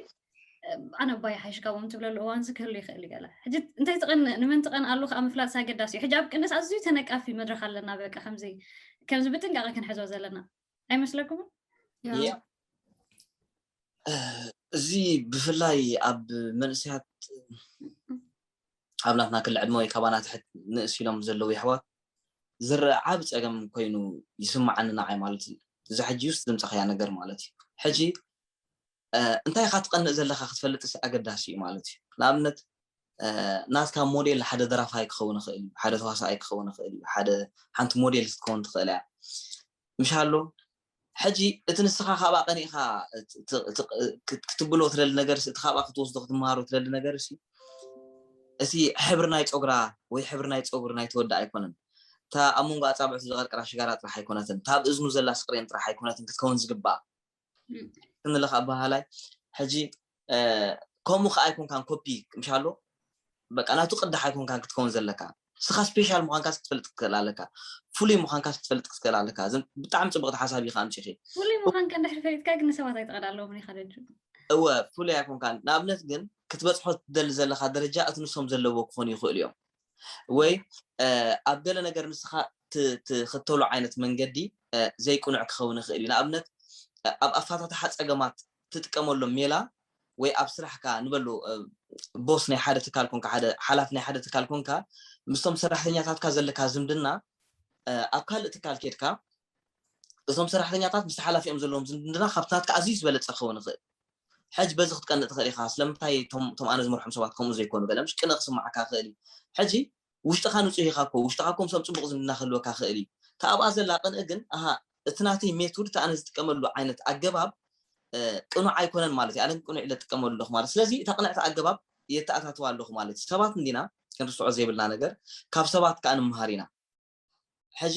ኣነ ኣባይ ሓይሽ ካብኦም ትብለሉ እዋን ዚ ክህሉ ይኽእል እዩ ገለ። ሕጂ እንታይ ትቐንእ ንመን ትቐንኣሉ ከዓ ምፍላጥ ኣገዳሲ እዩ። ሕጂ ኣብ ቅንስ ኣዝዩ ተነቃፊ መድረኽ ኣለና። በቃ ከምዚ ከምዚ ብጥንቃቐ ክንሕዞ ዘለና ኣይመስለኩምን? ያ። ያ። እዚ ብፍላይ ኣብ መንእሰያት ኣብ ናትና ክሊ ዕድመ ወይ ካባና ትሕት ንእስ ኢሎም ዘለዉ የሕዋት ዝረአ ዓቢ ጸገም ኮይኑ ይስምዓኒ ንዓይ ማለት እዩ። እዚ ሕጂ ውስጥ ዝምጻኸያ ነገር ማለት እዩ። ሕጂ እንታይ ኢኻ ትቐንእ ዘለካ ክትፈልጥስ ኣገዳሲ እዩ ማለት እዩ። ንኣብነት ናትካ ሞዴል ሓደ ደራፋይ ክኸውን ይኽእል እዩ፣ ሓደ ተዋሳኣይ ክኸውን ይኽእል እዩ፣ ሓደ ሓንቲ ሞዴል ክትከውን ትኽእል እያ ምሻሎ። ሕጂ እቲ ንስኻ ካብኣ ቀኒእካ ክትብሎ ትደሊ ነገር እቲ ካብኣ ክትወስዶ ክትመሃሮ ትደሊ ነገር ሲ እቲ ሕብሪ ናይ ፀጉራ ወይ ሕብሪ ናይ ፀጉሪ ናይ ተወዳ ኣይኮነን። እታ ኣብ መንጎ ኣፃብዕቱ ዝቐርቀራ ሽጋራ ጥራሕ ኣይኮነትን፣ እታ ኣብ እዝኑ ዘላ ስቅሬን ጥራሕ ኣይኮነትን ክትከውን ዝግባእ። ክንልካ ኣባሃላይ ሕጂ ከምኡ ከዓ ኣይኮንካን ኮፒ ምሻሎ በቃ ናቱ ቅዳሕ ኣይኮንካን ክትከውን ዘለካ። ንስኻ ስፔሻል ምዃንካስ ክትፈልጥ ክትክእል ኣለካ። ፍሉይ ምዃንካስ ክትፈልጥ ክትክእል ኣለካ። እዘን ብጣዕሚ ፅብቕቲ ሓሳብ ኢኻ ኣምፂኺ። ፍሉይ ምዃንካ እንድሕር ፈሊጥካ ግን ንሰባት ኣይትቐድኣለዎም ኢኻ ደጁ። እወ ፍሉይ ኣይኮንካን። ንኣብነት ግን ክትበፅሖ ትደሊ ዘለካ ደረጃ እቲ ንሶም ዘለዎ ክኾኑ ይኽእሉ እዮም። ወይ ኣብ ገለ ነገር ንስኻ ትኽተሎ ዓይነት መንገዲ ዘይቅኑዕ ክኸውን ይኽእል እዩ። ንኣብነት ኣብ ኣፋታትሓ ፀገማት ትጥቀመሎም ሜላ ወይ ኣብ ስራሕካ ንበሉ ቦስ ናይ ሓደ ትካል ኮንካ ሓደ ሓላፊ ናይ ሓደ ትካል ኮንካ ምስቶም ሰራሕተኛታትካ ዘለካ ዝምድና ኣብ ካልእ ትካል ኬድካ እቶም ሰራሕተኛታት ምስ ሓላፊኦም ዘለዎም ዝምድና ካብቲ ናትካ ኣዝዩ ዝበለፀ ክኸውን ይኽእል። ሕጂ በዚ ክትቀንእ ትኽእል ኢኻ። ስለምንታይ እቶም ኣነ ዝመርሖም ሰባት ከምኡ ዘይኮኑ ገለ ምሽ ቅንእ ክስማዓካ ይኽእል እዩ። ሕጂ ውሽጥኻ ንፁህ ኢኻ እኮ ውሽጥኻ እኮ ምስኦም ፅቡቕ ዝምድና ክህልወካ ይኽእል እዩ። እታ ኣብኣ ዘላ ቅንእ ግን ኣሃ እቲ ናተይ ሜቶድ እቲ ኣነ ዝጥቀመሉ ዓይነት ኣገባብ ቅኑዕ ኣይኮነን ማለት እዩ። ኣነ ግን ቅኑዕ ኢለ እጥቀመሉ ኣለኹ ማለት ስለዚ እታ ቅንዕቲ ኣገባብ የተኣታትዋ ኣለኹ ማለት እዩ። ሰባት እንዲና ክንርስዖ ዘይብልና ነገር ካብ ሰባት ከዓ ንምሃር ኢና። ሕጂ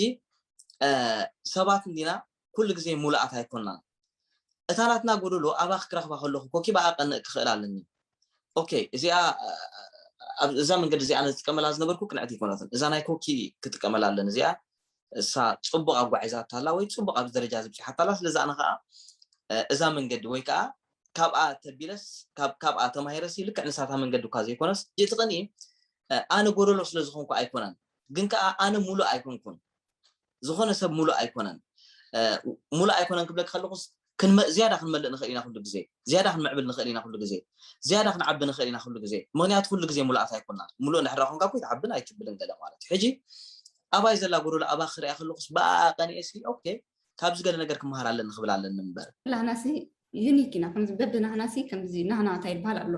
ሰባት እንዲና ኩሉ ግዜ ሙሉኣት ኣይኮንናን። እታ ናትና ጎደሎ ኣባ ክረኽባ ከለኹ ኮኪ ብኣ ቀንእ ክኽእል ኣለኒ። ኦኬ እዚኣ እዛ መንገዲ እዚኣ ዝጥቀመላ ዝነበርኩ ቅንዕቲ ኣይኮነትን። እዛ ናይ ኮኪ ክጥቀመላ ኣለኒ እዚኣ እሳ ፅቡቕ ኣጓዒዛታ ኣላ ወይ ፅቡቕ ኣብዚ ደረጃ ዝብፅሓታ ኣላ። ስለዚ ኣነ ከዓ እዛ መንገዲ ወይ ከዓ ካብኣ ተቢለስ ካብኣ ተማሂረስ ልክዕ ንሳታ መንገዲ እኳ ዘይኮነስ እቲ ቅንኢ ኣነ ጎደሎ ስለ ዝኾንኩ ኣይኮነን ግን ከዓ ኣነ ሙሉእ ኣይኮንኩን። ዝኾነ ሰብ ሙሉእ ኣይኮነን። ሙሉእ ኣይኮነን ክብለክ ከለኩስ ዝያዳ ክንመልእ ንኽእል ኢና ኩሉ ግዜ፣ ዝያዳ ክንምዕብል ንኽእል ኢና ኩሉ ግዜ፣ ዝያዳ ክንዓቢ ንኽእል ኢና ኩሉ ግዜ። ምክንያቱ ኩሉ ግዜ ሙሉኣት ኣይኮንና። ሙሉእ እንድሕር ኮንካ እኮ ኣይትዓብን ኣይትብልን ገለ ማለት እዩ። ሕጂ ኣባይ ዘላ ጎደሎ ኣባ ክሪኣ ከለኩስ ብኣ ቀኒኤ ሲ ኦኬ ካብዚ ገለ ነገር ክመሃር ኣለኒ ክብል ኣለኒ እምበር ላህናሲ ዩኒክ ኢና ከምዚ በብናህናሲ ከምዚ ናህና እንታይ ይበሃል ኣሎ።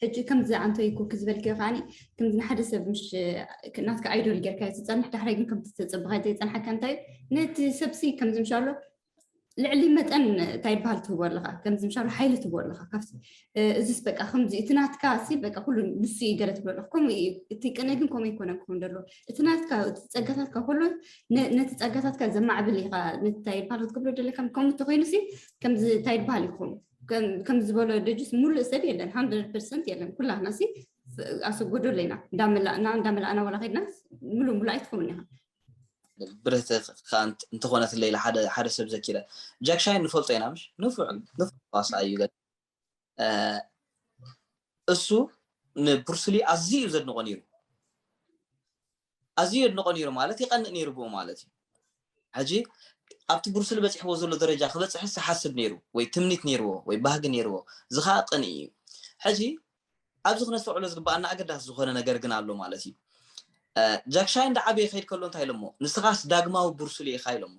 ሕጂ ከምዚ ኣንቶይ ኮኪ ዝበልክዮ ከዓኒ ከምዚ ንሓደ ሰብ ምሽ ናትካ ኣይዶል ጌርካ ዝፀንሕ ዳሕራይ ግን ከምቲ ተፀብኻ ዘይፀንሓካ እንታይ ነቲ ሰብሲ ከምዚ ምሻሎ ልዕሊ መጠን እንታይ ይበሃል ትህቦ ኣለኻ ከምዚ ምሻሎ ሓይሊ ትህቦ ኣለኻ ካብቲ እዚስ በቃ ከምዚ እቲ ናትካ ሲ በቃ ኩሉ ንሱ እዩ ገለ ትብሎ ኣለኹ ከምኡ እዩ እቲ ቅነ ግን ከምኡ ይኮነን ክኸውን ደሎ እቲ ናትካ እቲ ፀጋታትካ ኩሉ ነቲ ፀጋታትካ ዘማዕብል ኢኻ እንታይ ይበሃል ክትብሎ ደለካ ከምኡ እንተኮይኑ ሲ ከምዚ እንታይ ይበሃል ይኸውን ከምዚ ዝበሎ ደጁስ ሙሉእ ሰብ የለን ሃንድረድ ፐርሰንት የለን ኩላህና ሲ ኣሰጎዶ ኣለና እንዳመላእና እንዳመላእና ዋላ ከድና ሙሉእ ሙሉእ ኣይትኸውን ኢኻ። ብርህተ ከኣ እንተኾነትለይ ኢለ ሓደ ሓደ ሰብ ዘኪረ። ጃክሻይን ንፈልጦ ኢና ምሽ ንፉዕ ንፉዕ ተዋሳኣይ እዩ። ገለ እሱ ንብሩስሊ ኣዝዩ እዩ ዘድንቆ ነይሩ። ኣዝዩ የድንቆ ነይሩ ማለት ይቀንእ ነይሩ ብኡ ማለት እዩ። ሕጂ ኣብቲ ብሩስሊ በፂሕዎ ዘሎ ደረጃ ክበፅሕስ ይሓስብ ነይሩ ወይ ትምኒት ነይርዎ ወይ ባህጊ ነይርዎ። እዚ ከዓ ቅንኢ እዩ። ሕጂ ኣብዚ ክነስተውዕሎ ዝግበኣና ኣገዳሲ ዝኾነ ነገር ግን ኣሎ ማለት እዩ። ጃክሻይን ዳዓበየ ከይድ ከሎ እንታይ ኢሎሞ ንስኻስ ዳግማዊ ብሩስሊ ኢኻ ኢሎሞ።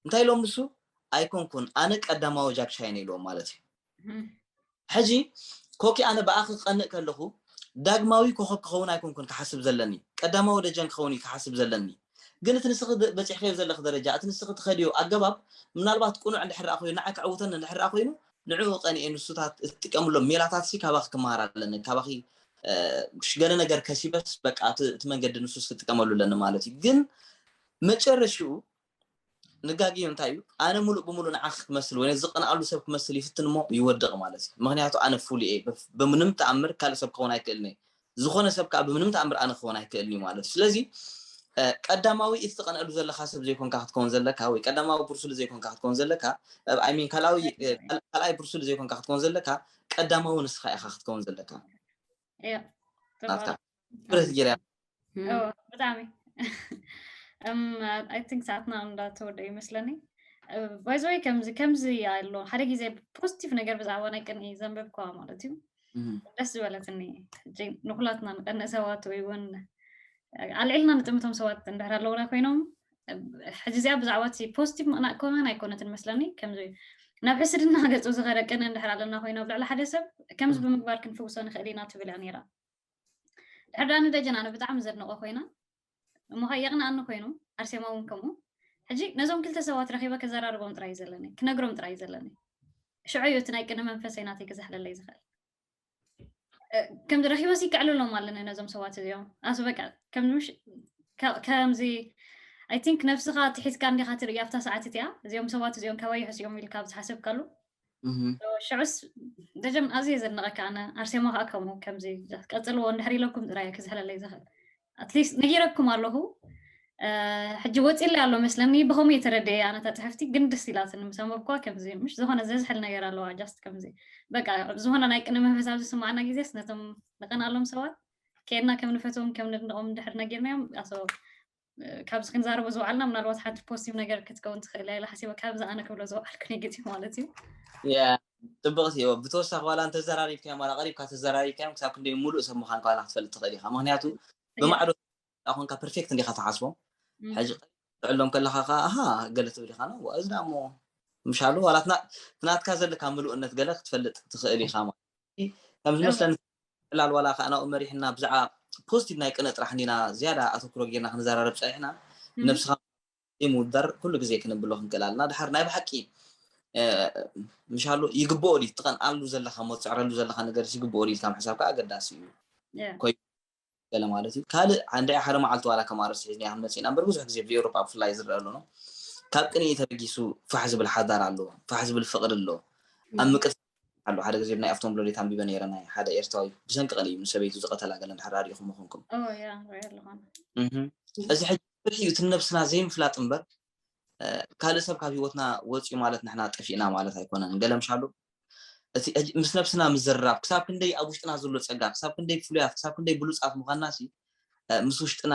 እንታይ ኢሎም ንሱ ኣይኮንኩን ኣነ ቀዳማዊ ጃክሻይን ኢልዎም ማለት እዩ። ሕጂ ኮኪ ኣነ ብኣኺ ክቐንእ ከለኹ ዳግማዊ ኮኸብ ክኸውን ኣይኮንኩን ክሓስብ ዘለኒ፣ ቀዳማዊ ደጀን ክኸውን እዩ ክሓስብ ዘለኒ። ግን እቲ ንስኺ በፂሕከዮ ዘለኺ ደረጃ፣ እቲ ንስኺ ትኸድዮ ኣገባብ ምናልባት ቅኑዕ እንድሕር ደኣ ኮይኑ ንዓይ ክዕውተኒ እንድሕር ደኣ ኮይኑ ንዕኡ ቀኒኤ ንሱታት እትጥቀምሎም ሜላታት ሲ ካባኺ ክመሃር ኣለኒ። ካባኺ ገለ ነገር ከሲበስ በቃ እቲ መንገዲ ንሱስ ክጥቀመሉ ኣለኒ ማለት እዩ። ግን መጨረሽኡ ንጋግዮ እንታይ እዩ? ኣነ ሙሉእ ብሙሉእ ንዓኺ ክመስል ወይ ዝቀንኣሉ ሰብ ክመስል ይፍትን እሞ ይወድቕ ማለት እዩ። ምክንያቱ ኣነ ፍሉይ እየ። ብምንም ተኣምር ካልእ ሰብ ክኸውን ኣይክእልን እየ። ዝኾነ ሰብ ከዓ ብምንም ተኣምር ኣነ ክኸውን ኣይክእልን እዩ ማለት እዩ። ስለዚ ቀዳማዊ እቲ ትቀንኣሉ ዘለካ ሰብ ዘይኮንካ ክትከውን ዘለካ ወይ ቀዳማዊ ብሩስሊ ዘይኮንካ ክትከውን ዘለካ ኣይሚን ካልኣዊ ካልኣይ ብሩስሊ ዘይኮንካ ክትከውን ዘለካ ቀዳማዊ ንስኻ ኢኻ ክትከውን ዘለካ። እያ ናትካ ብረት ገይራ ብጣዕሚ I think ሰዓትና እንዳተወደ ይመስለኒ። ባይዘወይ ከምዚ ከምዚ ኣሎ ሓደ ግዜ ፖዚቲቭ ነገር ብዛዕባ ናይ ቅንኢ ዘንበብኳ ማለት እዩ ደስ ዝበለትኒ። ንኩላትና ንቀንእ ሰባት ወይ እውን ኣልዒልና ንጥምቶም ሰባት እንድሕር ኣለውና ኮይኖም ሕጂ እዚኣ ብዛዕባ እቲ ፖዚቲቭ ምቕናእ ኮመን ኣይኮነትን መስለኒ። ከምዚ ናብ ሕስድና ገጹ ዝኸደ ቅንኢ እንድሕር ኣለና ኮይኖም ልዕሊ ሓደ ሰብ ከምዚ ብምግባር ክንፍውሶ ንኽእል ኢና ትብል እያ ነይራ። ድሕር ዳኣ ንደጀን ኣነ ብጣዕሚ ዘድንቆ ኮይና እሞ ከ የቕንኣኒ ኮይኑ ኣርሴማ እውን ከምኡ። ሕጂ ነዞም ክልተ ሰባት ረኺበ ከዘራርቦም ጥራይ ዘለኒ ክነግሮም ጥራይ ዘለኒ። ሽዑ እዩ እቲ ናይ ቅንኢ መንፈሰይ ናተይ ክዘሕለለይ ዝኽእል። ከምዚ ረኺበ ሲ ከዕልሎም ኣለኒ ነዞም ሰባት እዚኦም ኣስ በቃ ከምዚ ከምዚ I think ነብስኻ ትሒዝካ እንዲኻ ትርኢ ኣብታ ሰዓት እቲኣ እዚኦም ሰባት እዚኦም ካባይ ይሕስዮም ኢልካ ኣብ ዝሓሰብካሉ ሽዑስ ደጀም ኣዝየ ዘድንቐካ ኣነ ኣርሴማ ከዓ ከምኡ ከምዚ ቀፅልዎ እንድሕር ኢለኩም ጥራይ ክዝሕለለይ ዝኽእል ኣትሊስት ነጊረኩም ኣለኹ። ሕጂ ወፂለይ ኣሎ መስለኒ ብኸምኡ የተረደየ ኣነታ ፅሕፍቲ ግን ደስ ኢላትኒ ምስ ኣንበብኳ ከምዚ ምሽ ዝኾነ ዘዝሕል ነገር ኣለዋ just ከምዚ በቃ ዝኾነ ናይ ቅንኢ መንፈስ ኣብ ዝስማዓና ግዜስ ነቶም ንቐንኣሎም ሰባት ከየድና ከም ንፈትዎም ከም ነድንቖም እንድሕር ነጊርናዮም ኣሶ ካብዚ ክንዛረቦ ዝውዓልና ምናልባት ሓንቲ ፖዚቲቭ ነገር ክትከውን ትኽእል እያ ኢለ ሓሲበ ካብዚ ኣነ ክብሎ ዝውዓልኩ ኔጌቲቭ ማለት እዩ። ያ ጽብቕቲ እዮ። ብተወሳኺ ዋላ እንተዘራሪብካዮም ዋላ ቀሪብካ ተዘራሪብካዮም ክሳብ ክንደይ ሙሉእ ሰብ ምዃንካ ዋላ ክትፈልጥ ትኽእል ኢኻ። ምኽንያቱ ብማዕዶ ኣኾንካ ፐርፌክት እንዲኻ ትሓስቦም። ሕጂ ትዕሎም ከለኻ ኸዓ ኣሃ ገለ ትብል ኢኻ ነው እዚ ዳ እሞ ምሻሉ ዋላ ትናትካ ዘለካ ምሉእነት ገለ ክትፈልጥ ትኽእል ኢኻ ማለት እዩ። ከም ዝመስለኒ ዕላል ዋላ ከዓ ናብኡ መሪሕና ብዛዕባ ፖዚቲቭ ናይ ቅነ ጥራሕ እንዲና ዝያዳ ኣተኩሮ ጌርና ክንዘራረብ ፀኒሕና ነብስኻ ምውዳር ኩሉ ግዜ ክንብሎ ክንክእል ኣለና። ድሓር ናይ ብሓቂ ምሻሉ ይግብኦ ድዩ ትቐንኣሉ ዘለካ ሞ ትፅዕረሉ ዘለካ ነገር ይግብኦ ድዩ ኢልካ ምሕሳብ ከዓ ኣገዳሲ እዩ። ኮይኑ ገለ ማለት እዩ። ካልእ እንድዒ ሓደ መዓልቲ ዋላ ከም ኣርእስቲ ሒዝና ክንመፅእ ኢና እምበር ብዙሕ ግዜ ኣብ ኤውሮጳ ብፍላይ ዝረአ ኣሎ ነው። ካብ ቅንኢ ተበጊሱ ፋሕ ዝብል ሓዳር ኣሎ፣ ፋሕ ዝብል ፍቕሪ ኣሎ። ኣብ ምቅት ኣሎ ሓደ ግዜ ብናይ ኣፍቶም ሎሌት ኣንቢበ ነይረ ናይ ሓደ ኤርትራዊ ብሰንኪ ቅንኢ እዩ ንሰበይቱ ዝቐተላ ገለ እንድሕር ኣሪኢኹም ምኾንኩም። እዚ ሕጂ ፍርሒ እዩ እቲ ነብስና ዘይምፍላጥ እምበር ካልእ ሰብ ካብ ሂወትና ወፅዩ ማለት ንሕና ጠፊእና ማለት ኣይኮነን። ገለ ምሻሉ እቲ ምስ ነብስና ምዝርራብ ክሳብ ክንደይ ኣብ ውሽጥና ዘሎ ፀጋ ክሳብ ክንደይ ፍሉያት ክሳብ ክንደይ ብሉፃት ምዃንና ሲ ምስ ውሽጥና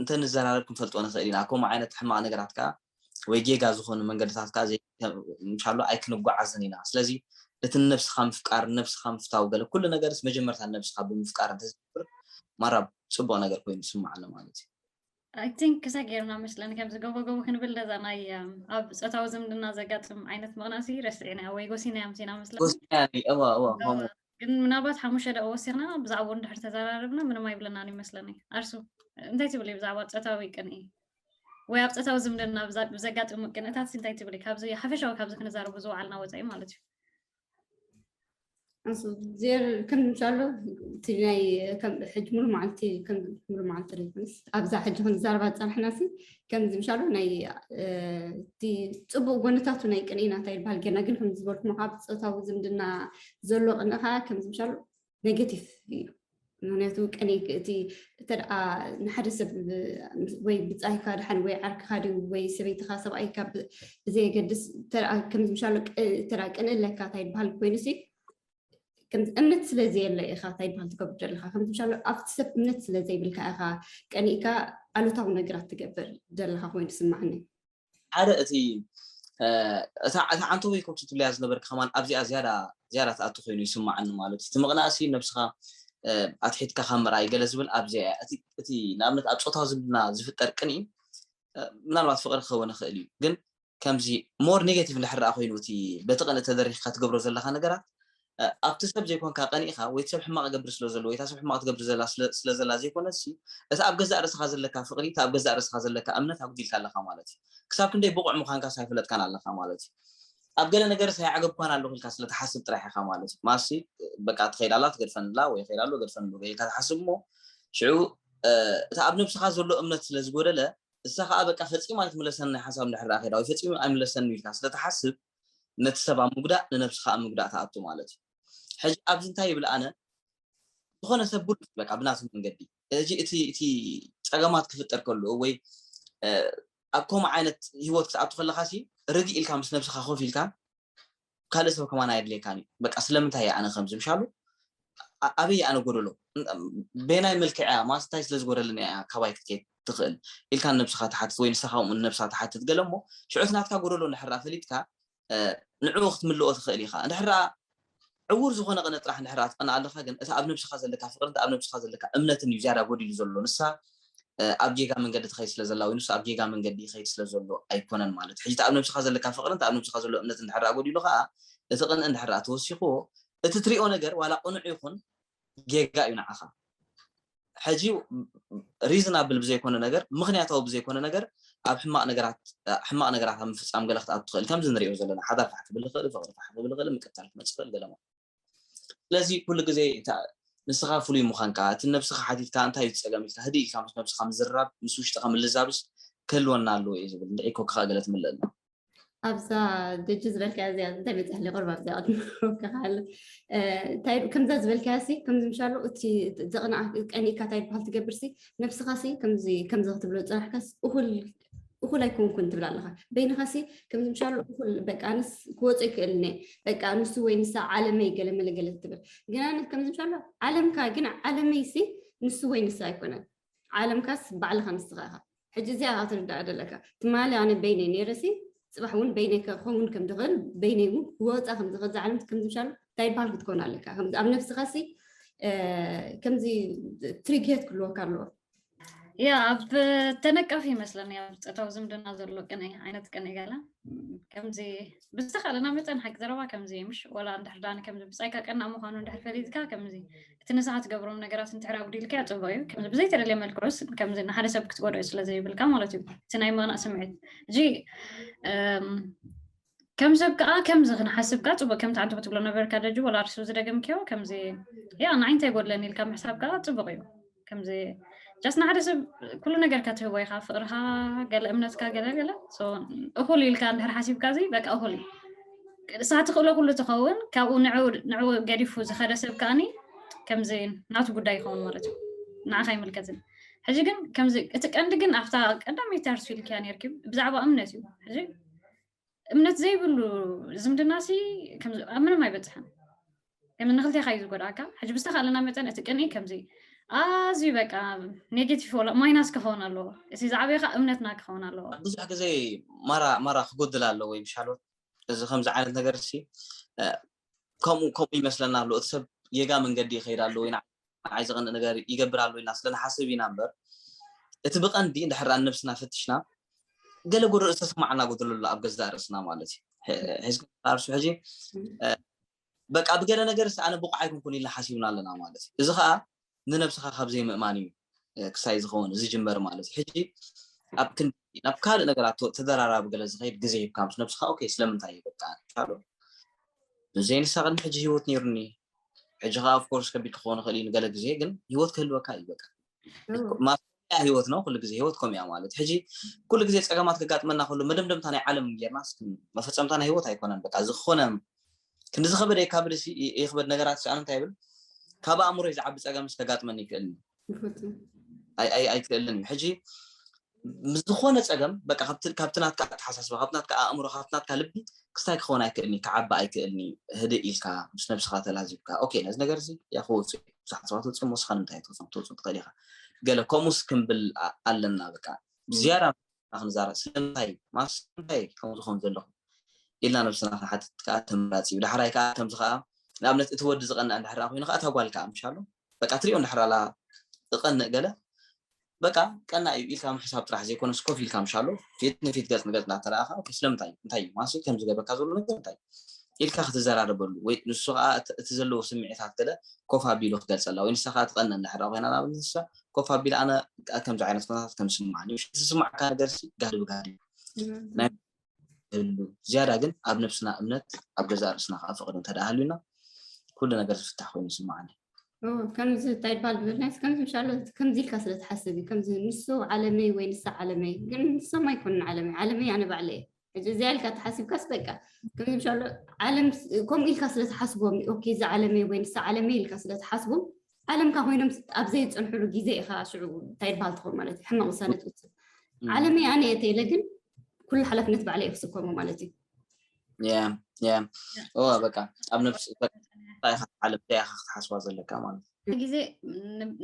እንተንዘራረብ ክንፈልጦ ንኽእል ኢና። ከምኡ ዓይነት ሕማቕ ነገራት ከዓ ወይ ጌጋ ዝኾኑ መንገድታት ከዓ ምሻሉ ኣይክንጓዓዝን ኢና። ስለዚ እቲ ነብስኻ ምፍቃር ነብስኻ ምፍታው ገለ ኩሉ ነገርስ መጀመርታ ነብስኻ ብምፍቃር እንተዝግብር ማራ ፅቡቕ ነገር ኮይኑ ይስማዓኒ ማለት እዩ። I think ክሳብ ጌርና መስለኒ ከምዚ ገቦ ገቦ ክንብል ነዛ ናይ ኣብ ፆታዊ ዝምድና ዘጋጥም ዓይነት ምቕናእሲ ረስዒና ወይ ጎሲናያ ምሲና መስለኒ። ጎሲናያ እዋ እዋ ከምኡ ግን ምናልባት ሓሙሽተ ደቂ ወሲኽና ብዛዕባኡ እንድሕር ተዘራረብና ምንም ኣይብለናን ይመስለኒ። ኣርሱ እንታይ ትብሊ ብዛዕባ ፆታዊ ቅንኢ ወይ ኣብ ፆታዊ ዝምድና ብዘጋጥሙ ቅንእታት እንታይ ትብሊ? ካብዚ ሓፈሻዊ ካብዚ ክንዛረቡ ዝወዓልና ወፃኢ ማለት እዩ። ዜር ከም ምሻሎ እቲ ናይ ሕጂ ሙሉ መዓልቲ ከም ሙሉ መዓልቲ ዘይኮነስ ኣብዛ ሕጂ ክንዛረባ ዝፀናሕና ሲ ከም ምሻሎ ናይ እቲ ፅቡቅ ጎነታቱ ናይ ቅንኢ ናታ ይበሃል ጌርና ግን ከም ዝበልኩም ካብ ፆታዊ ዝምድና ዘሎ ቅንኢ ከዓ ከም ምሻሎ ኔጌቲቭ እዩ። ምክንያቱ ቀኒ እቲ እተ ንሓደ ሰብ ወይ ብፃይካ ድሓን ወይ ዓርክካ ድዩ ወይ ሰበይትካ ሰብኣይካ ብዘየገድስ እተ ከምዚ ምሻሎ እተ ቅንእ ኣለካ እንታይ ይበሃል ኮይኑ ሲ እምነት ስለ ዘየለ ኢኻ እንታይ ይበሃል ትገብር ዘለካ ከምዚ ምሻሎ ኣብቲ ሰብ እምነት ስለ ዘይብልካ ኢኻ ቀኒእካ ኣሉታዊ ነገራት ትገብር ዘለካ ኮይኑ ስማዕኒ። ሓደ እቲ እታ ዓንተቦይ ከምቲ ትብልያ ዝነበርክ ከማን ኣብዚኣ ዝያዳ ዝያዳ ትኣቱ ኮይኑ ይስማዓኒ ማለት እዩ። እቲ ምቕናእሲ ነብስኻ ኣትሒትካ ካብ ምርኣይ ገለ ዝብል ኣብዚኣ እያ። እቲ ንኣብነት ኣብ ፆታዊ ዝምድና ዝፍጠር ቅንኢ ምናልባት ፍቕሪ ክኸውን ይኽእል እዩ፣ ግን ከምዚ ሞር ኔጌቲቭ እንድሕር ደኣ ኮይኑ እቲ በቲ ቅንኢ ተደሪኽካ ትገብሮ ዘለኻ ነገራት ኣብቲ ሰብ ዘይኮንካ ቀኒእካ ወይ ሰብ ሕማቕ ገብር ስለ ዘሎ ወይ ሰብ ሕማቕ ትገብር ዘላ ስለ ዘላ ዘይኮነሲ እቲ ኣብ ገዛእ ርእስኻ ዘለካ ፍቕሪ እቲ ኣብ ገዛእ ርእስኻ ዘለካ እምነት ኣጉዲልካ ኣለካ ማለት እዩ። ክሳብ ክንደይ ብቑዕ ምዃንካ ሳይፈለጥካን ኣለካ ማለት እዩ። ኣብ ገለ ነገር ሳይዓገብኳን ኣለኹ ኢልካ ስለ ትሓስብ ጥራሕ ኢኻ ማለት እዩ። ማሲ በቃ ትኸይድ ኣላ ትገድፈንላ ወይ ይኸይድ ኣሎ ገድፈንሉ ኢልካ ትሓስብ እሞ ሽዑ እቲ ኣብ ነብስኻ ዘሎ እምነት ስለ ዝጎደለ እሳ ከዓ በቃ ፈፂማ ኣይትምለሰኒ ናይ ሓሳብ እንድሕር ከይዳ ወይ ፈፂሙ ኣይምለሰኒ ኢልካ ስለትሓስብ ነቲ ሰብ ኣብ ምጉዳእ ንነብስኻ ኣብ ምጉዳእ ትኣቱ ማለት እዩ። ሕጂ ኣብዚ እንታይ ይብል ኣነ ዝኾነ ሰብ ብሉፅ በቃ ብናቱ መንገዲ እዚ እቲ እቲ ፀገማት ክፍጠር ከሎ ወይ ኣብ ከምኡ ዓይነት ሂወት ክትኣቱ ከለካ ሲ ርግእ ኢልካ ምስ ነብስኻ ኮፍ ኢልካ ካልእ ሰብ ከማን ኣየድልየካን እዩ። በቃ ስለምንታይ እየ ኣነ ከምዚ ምሻሉ ኣበይ ኣነ ጎደሎ ቤናይ መልክዕ እያ ማስታይ ስለ ዝጎደልን እያ ካባይ ክትከይድ ትኽእል ኢልካ ነብስኻ ትሓትት ወይ ንስኻ ከምኡ ንነብሳ ትሓትት ገለ እሞ ሽዑ እቲ ናትካ ጎደሎ እንድሕር ፈሊጥካ ንዕኡ ክትምልኦ ትኽእል ኢኻ። እንድሕር ዕውር ዝኾነ ቅነ ጥራሕ እንድሕር ትቐንእ ኣለኻ ግን እቲ ኣብ ነብስኻ ዘለካ ፍቅርን ኣብ ነብስኻ ዘለካ እምነትን እዩ ዝያዳ ጎዲሉ ዘሎ። ንሳ ኣብ ጌጋ መንገዲ ትኸይድ ስለ ዘላ ወይ ንሱ ኣብ ጌጋ መንገዲ ይኸይድ ስለ ዘሎ ኣይኮነን ማለት ሕጂ ኣብ ነብስኻ ዘለካ ፍቅርን ኣብ ነብስኻ ዘሎ እምነት እንድሕር ጎዲሉ ከዓ እቲ ቅንእ እንድሕር ተወሲኽዎ እቲ ትሪኦ ነገር ዋላ ቅኑዕ ይኹን ጌጋ እዩ ንዓኻ። ሕጂ ሪዝናብል ብዘይኮነ ነገር ምክንያታዊ ብዘይኮነ ነገር ኣብ ሕማቕ ነገራት ሕማቕ ነገራት ኣብ ምፍፃም ገለ ክትኣቱ ትኽእል ከምዚ ንሪኦ ዘለና ሓዳር ፋሕ ክብል ይኽእል ፍቕሪ ፋሕ ክብል ይኽእል ምቅታል ክመፅእ ይኽእል ገለ ማለት ስለዚ ኩሉ ግዜ ንስኻ ፍሉይ ምዃንካ እቲ ነብስኻ ሓቲትካ እንታይ እዩ ዝፀገም ኢልካ ህድእ ኢልካ ምስ ነብስኻ ምዝርራብ ምስ ውሽጥኻ ምልዛብስ ክህልወና ኣለዎ እዩ ዝብል እንድዒ ኮክኻ ገለ ትምልእ ኣሎ ኣብዛ ደጅ ዝበልካያ እዚኣ እንታይ በፅሕ ሊቆር ኣብዚኣ ቅድሚ ከካል እንታይ ከምዛ ዝበልካያ ሲ ከምዚ ምሻሉ እቲ ዘቕንዓ ቀኒእካ እንታይ ይበሃል ትገብር ሲ ነብስኻ ሲ ከምዚ ከምዚ ክትብሎ ዝፅናሕካስ እኹል እኹል ኣይኮንኩን ትብል ኣለኻ በይንኻ ሲ ከምዚ ምሻሉ እኹል በቃ ኣነስ ክወፅእ ይክእል እነ በቃ ንሱ ወይ ንሳ ዓለመይ ገለ መለ ገለ ትብል ግን ኣነት ከምዚ ምሻሉ ዓለምካ ግን ዓለመይ ሲ ንሱ ወይ ንሳ ኣይኮነን ዓለምካስ ባዕልኻ ንስኻ ኢኻ ሕጂ እዚኣ ክትርዳእ ዘለካ ትማሊ ኣነ በይነይ ነይረ ሲ ፅባሕ እውን በይነይ ክኸውን ከም ዝኽእል በይነይ እውን ክወፃ ከም ዝኽእል ዝዓለምት ከም ዝምሻሉ እንታይ ይበሃል ክትከውን ኣለካ ኣብ ነብስኻ ሲ ከምዚ ትሪግሄት ክህልወካ ኣለዎ ያ ኣብ ተነቃፊ ይመስለኒ ኣብ ፆታዊ ዝምድና ዘሎ ቅንኢ ዓይነት ቅንኢ ገለ ከምዚ ብዝተኻለና መፀን ሓቂ ዘረባ ከምዚ ምሽ ወላ እንድሕር ዳኒ ከምዚ ብፃይካ ቀና ምዃኑ እንድሕር ፈሊጥካ ከምዚ እቲ ንስኻ ትገብሮም ነገራት እንድሕር ኣጉዲልካ ፅቡቅ እዩ ከምዚ ብዘይተደልየ መልክዑስ ከምዚ ንሓደ ሰብ ክትጎድኦ ስለ ዘይብልካ ማለት እዩ እቲ ናይ ምቕናእ ስምዒት እዚ ከም ሰብ ከዓ ከምዚ ክንሓስብ ከዓ ፅቡቅ ከምቲ ዓንተ ትብሎ ነበርካ ደጅ ወላ እርሱ ዝደገምክዮ ከምዚ ያ ንዓይ እንታይ ጎድለኒ ኢልካ ምሕሳብ ከዓ ፅቡቅ እዩ ከምዚ ጃስ ንሓደ ሰብ ኩሉ ነገርካ ትህቦ ኢካ ፍቅርካ ገለ እምነትካ ገለ ገለ እኩል ኢልካ እንድሕር ሓሲብካ እዚ በቃ እኩል እዩ እሳ ትኽእሎ ኩሉ ትኸውን ካብኡ ንዕኡ ገዲፉ ዝኸደ ሰብ ከዓኒ ከምዚ ናቱ ጉዳይ ይኸውን ማለት እዩ ንዓኻ ይምልከትን ሕጂ ግን ከምዚ እቲ ቀንዲ ግን ኣብታ ቀዳመይቲ ኣርሱ ኢልክያ ነርኪ ብዛዕባ እምነት እዩ ሕጂ እምነት ዘይብሉ ዝምድና ሲ ኣብ ምንም ኣይበፅሕን ከም ንክልቴካ እዩ ዝጎድኣካ ሕጂ ብዝተካለና መጠን እቲ ቅንኢ ከምዚ ኣዝዩ በቃ ኔጌቲቭ ወላ ማይናስ ክኸውን ኣለዎ እቲ ዝዓበየካ እምነትና ክኸውን ኣለዎ ብዙሕ ግዜ ማራ ማራ ክጎድል ኣለዎ ይብሻሎ እዚ ከምዚ ዓይነት ነገር ሲ ከምኡ ከምኡ ይመስለና ኣሎ እቲ ሰብ ጌጋ መንገዲ ይኸይድ ኣሎ ወይ ንዓይ ዘቐንእ ነገር ይገብር ኣሎ ኢልና ስለ ንሓስብ ኢና እምበር እቲ ብቐንዲ እንድሕር ኣብ ነብስና ፈትሽና ገለ ጎደሎ ዝተሰማዓና ጎደሎ ኣሎ ኣብ ገዛእ ርእስና ማለት እዩ ሒዝኩም ኣርሱ ሕጂ በቃ ብገለ ነገር ኣነ ብቑዕ ኣይኮንኩን ኢልና ሓሲብና ኣለና ማለት እዩ እዚ ከዓ ንነብስኻ ካብ ዘይምእማን እዩ ክሳይ ዝኸውን ዝጅመር ማለት እዩ ሕጂ ኣብ ክንዲ ናብ ካልእ ነገራት ተደራራቢ ገለ ዝኸይድ ግዜ ሂብካ ምስ ነብስኻ ኦኬ ስለምንታይ እዩ በቃ ሻሎ ብዘይ ንሳ ቅድሚ ሕጂ ህይወት ነይሩኒ ሕጂ ከዓ ኦፍኮርስ ከቢድ ክኸውን ይኽእል እዩ ንገለ ግዜ ግን ህይወት ክህልወካ እዩ በቃ ማያ ህይወት ነው ኩሉ ግዜ ህይወት ከምኡ እያ ማለት ሕጂ ኩሉ ግዜ ፀገማት ከጋጥመና ከሎ መደምደምታ ናይ ዓለም ጌርና መፈፀምታ ናይ ህይወት ኣይኮነን በቃ ዝኾነ ክንዲ ዝኸበደ ካብ ይኽበድ ነገራት ኣነ እንታይ ይብል ካብ ኣእምሮይ ዝዓቢ ፀገምስ ከጋጥመኒ ይክእልኒ ኣይክእልን እዩ። ሕጂ ምስ ዝኾነ ፀገም በቃ ካብቲ ናትካ ኣተሓሳስባ፣ ካብቲ ናትካ ኣእምሮ፣ ካብቲ ናትካ ልቢ ክስታይ ክኸውን ኣይክእልኒ፣ ክዓቢ ኣይክእልኒ። ህድእ ኢልካ ምስ ነብስኻ ተላዚብካ፣ ኦኬ፣ ነዚ ነገር እዚ ያ ክወፅእ እዩ፣ ብዙሓት ሰባት ወፅኦም፣ ወስኻ ንምንታይ ትወፅኦም ትወፅኡ ትኽእል ኢኻ። ገለ ከምኡስ ክንብል ኣለና። በቃ ዝያዳ ክንዛረብ ስለምንታይ ማስ እንታይ ከምኡ ዝኾን ዘለኹ ኢልና ነብስና ክንሓትት ከዓ ተመራፂ እዩ። ዳሕራይ ከዓ ከምዚ ከዓ ንኣብነት እቲ ወዲ ዝቐንእ እንድሕር ኮይኑ ከዓ እታ ጓል ከዓ ምሻሎ በቃ ትሪኦ እንድሕር ኣላ እቐንእ ገለ በቃ ቀና እዩ ኢልካ ምሕሳብ ጥራሕ ዘይኮነስ ኮፍ ኢልካ ምሻሎ ፊት ንፊት ገፅ ንገፅ እናተረኣኻ ስለምንታይ እንታይ እዩ ማስ ከምዚ ገበርካ ዘሎ ነገር እንታይ ኢልካ ክትዘራረበሉ ወይ ንሱ ከዓ እቲ ዘለዎ ስምዒታት ገለ ኮፍ ኣቢሉ ክገልፀላ ወይ ንሳ ከዓ ትቐንእ እንድሕር ኮይና ንኣብነት ንሳ ኮፍ ኣቢላ ኣነ ከምዚ ዓይነት ኩነታት ከም ዝስምዓኒ ዝስምዓካ ነገር ጋህዲ ብጋህዲ ናይ ህሉ ዝያዳ ግን ኣብ ነብስና እምነት ኣብ ገዛእ ርእስና ከዓ ፍቕሪ እንተ ደኣ ሃልዩና ኩሉ ነገር ዝፍታሕ ኮይኑ ይስምዓኒ። ከምዚ እንታይ ይባል ዝበልናስ ከምዚ ምሻሎ ከምዚ ኢልካ ስለ ትሓስብ እዩ። ከምዚ ንሱ ዓለመይ ወይ ንሳ ዓለመይ ግን ንሶም ኣይኮኑን ዓለመይ፣ ዓለመይ ኣነ ባዕለ እየ። ሕጂ እዚኣ ኢልካ ተሓሲብካስ በቃ ከምዚ ምሻሎ ዓለም ከምኡ ኢልካ ስለ ትሓስቦም ኦኬ እዚ ዓለመይ ወይ ንሳ ዓለመይ ኢልካ ስለ ትሓስቦም ዓለምካ ኮይኖም ኣብ ዘይፀንሕሉ ግዜ ኢኻ ሽዑ እንታይ ይባል ትኸውን ማለት እዩ ሕማቕ ውሳነ ትወስድ። ዓለመይ ኣነ እየ ተይለ ግን ኩሉ ሓላፍነት ባዕለ እየ ክስከሞ ማለት እዩ። ያ ያ ኦ በቃ ኣብ ነብስ በቃ እንታይ ኢኻ ዓለም እንታይ ኢኻ ክትሓስባ ዘለካ ማለት እዩ። ግዜ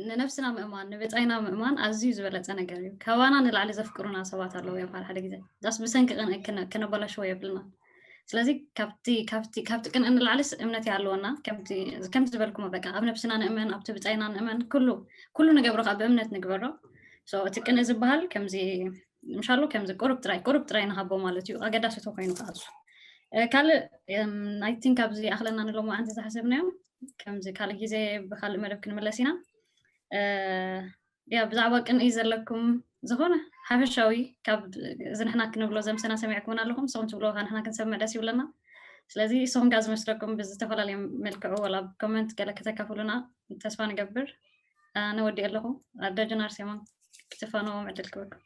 ንነብስና ምእማን ንብጻይና ምእማን ኣዝዩ ዝበለጸ ነገር እዩ። ካባና ንላዕሊ ዘፍቅሩና ሰባት ኣለዉ እዮም ሓደ ሓደ ግዜ ዳስ ብሰንኪ ቅንኢ ክነ- ክነበላሽዎ የብልና። ስለዚ ካብቲ ካብቲ ካብቲ ቅንኢ ንላዕሊስ እምነት ይሃልወና። ከምቲ ከምቲ ዝበልኩሞ በቃ ኣብ ነብስና ንእመን ኣብቲ ብጻይና ንእመን ኩሉ ኩሉ ንገብሮ ከዓ ብእምነት ንግበሮ። So እቲ ቅንኢ ዝበሃል ከምዚ ምሻሎ ከምዚ ቁሩብ ጥራይ ቁሩብ ጥራይ ንሃቦ ማለት እዩ ኣገዳሲ ተኮይኑ ከዓ እሱ ካልእ I think ኣብዚ ኣኽለና ንሎማዓንቲ ዝሓሰብናዮ ከምዚ ካልእ ግዜ ብካልእ መደብ ክንምለስ ኢና። ያ ብዛዕባ ቅንኢ ዘለኩም ዝኾነ ሓፈሻዊ ካብ እዚ ንሕና ክንብሎ ዘምሰና ሰሚዕኩምና ኣለኹም ንስኹም ትብልዎ ንሕና ክንሰምዕ ደስ ይብለና። ስለዚ ንስኹም ጋር ዝመስለኩም ብዝተፈላለየ መልክዑ ወላ ኮመንት ገለ ከተካፍሉና ተስፋ ንገብር። ኣነ ወዲ ኣለኹ ኣደጅን ኣርሴማን ክትፋነዎም ዕድል ክበኩም።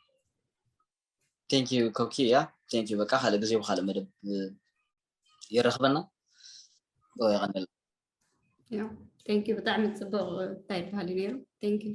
Thank you ኮኪ። ያ thank you በቃ ካልእ ግዜ ብካልእ መደብ የረክበና። የቀንል። Thank you ብጣዕሚ ፅቡቅ እንታይ ይበሃል እዩ ነይሩ። Thank you።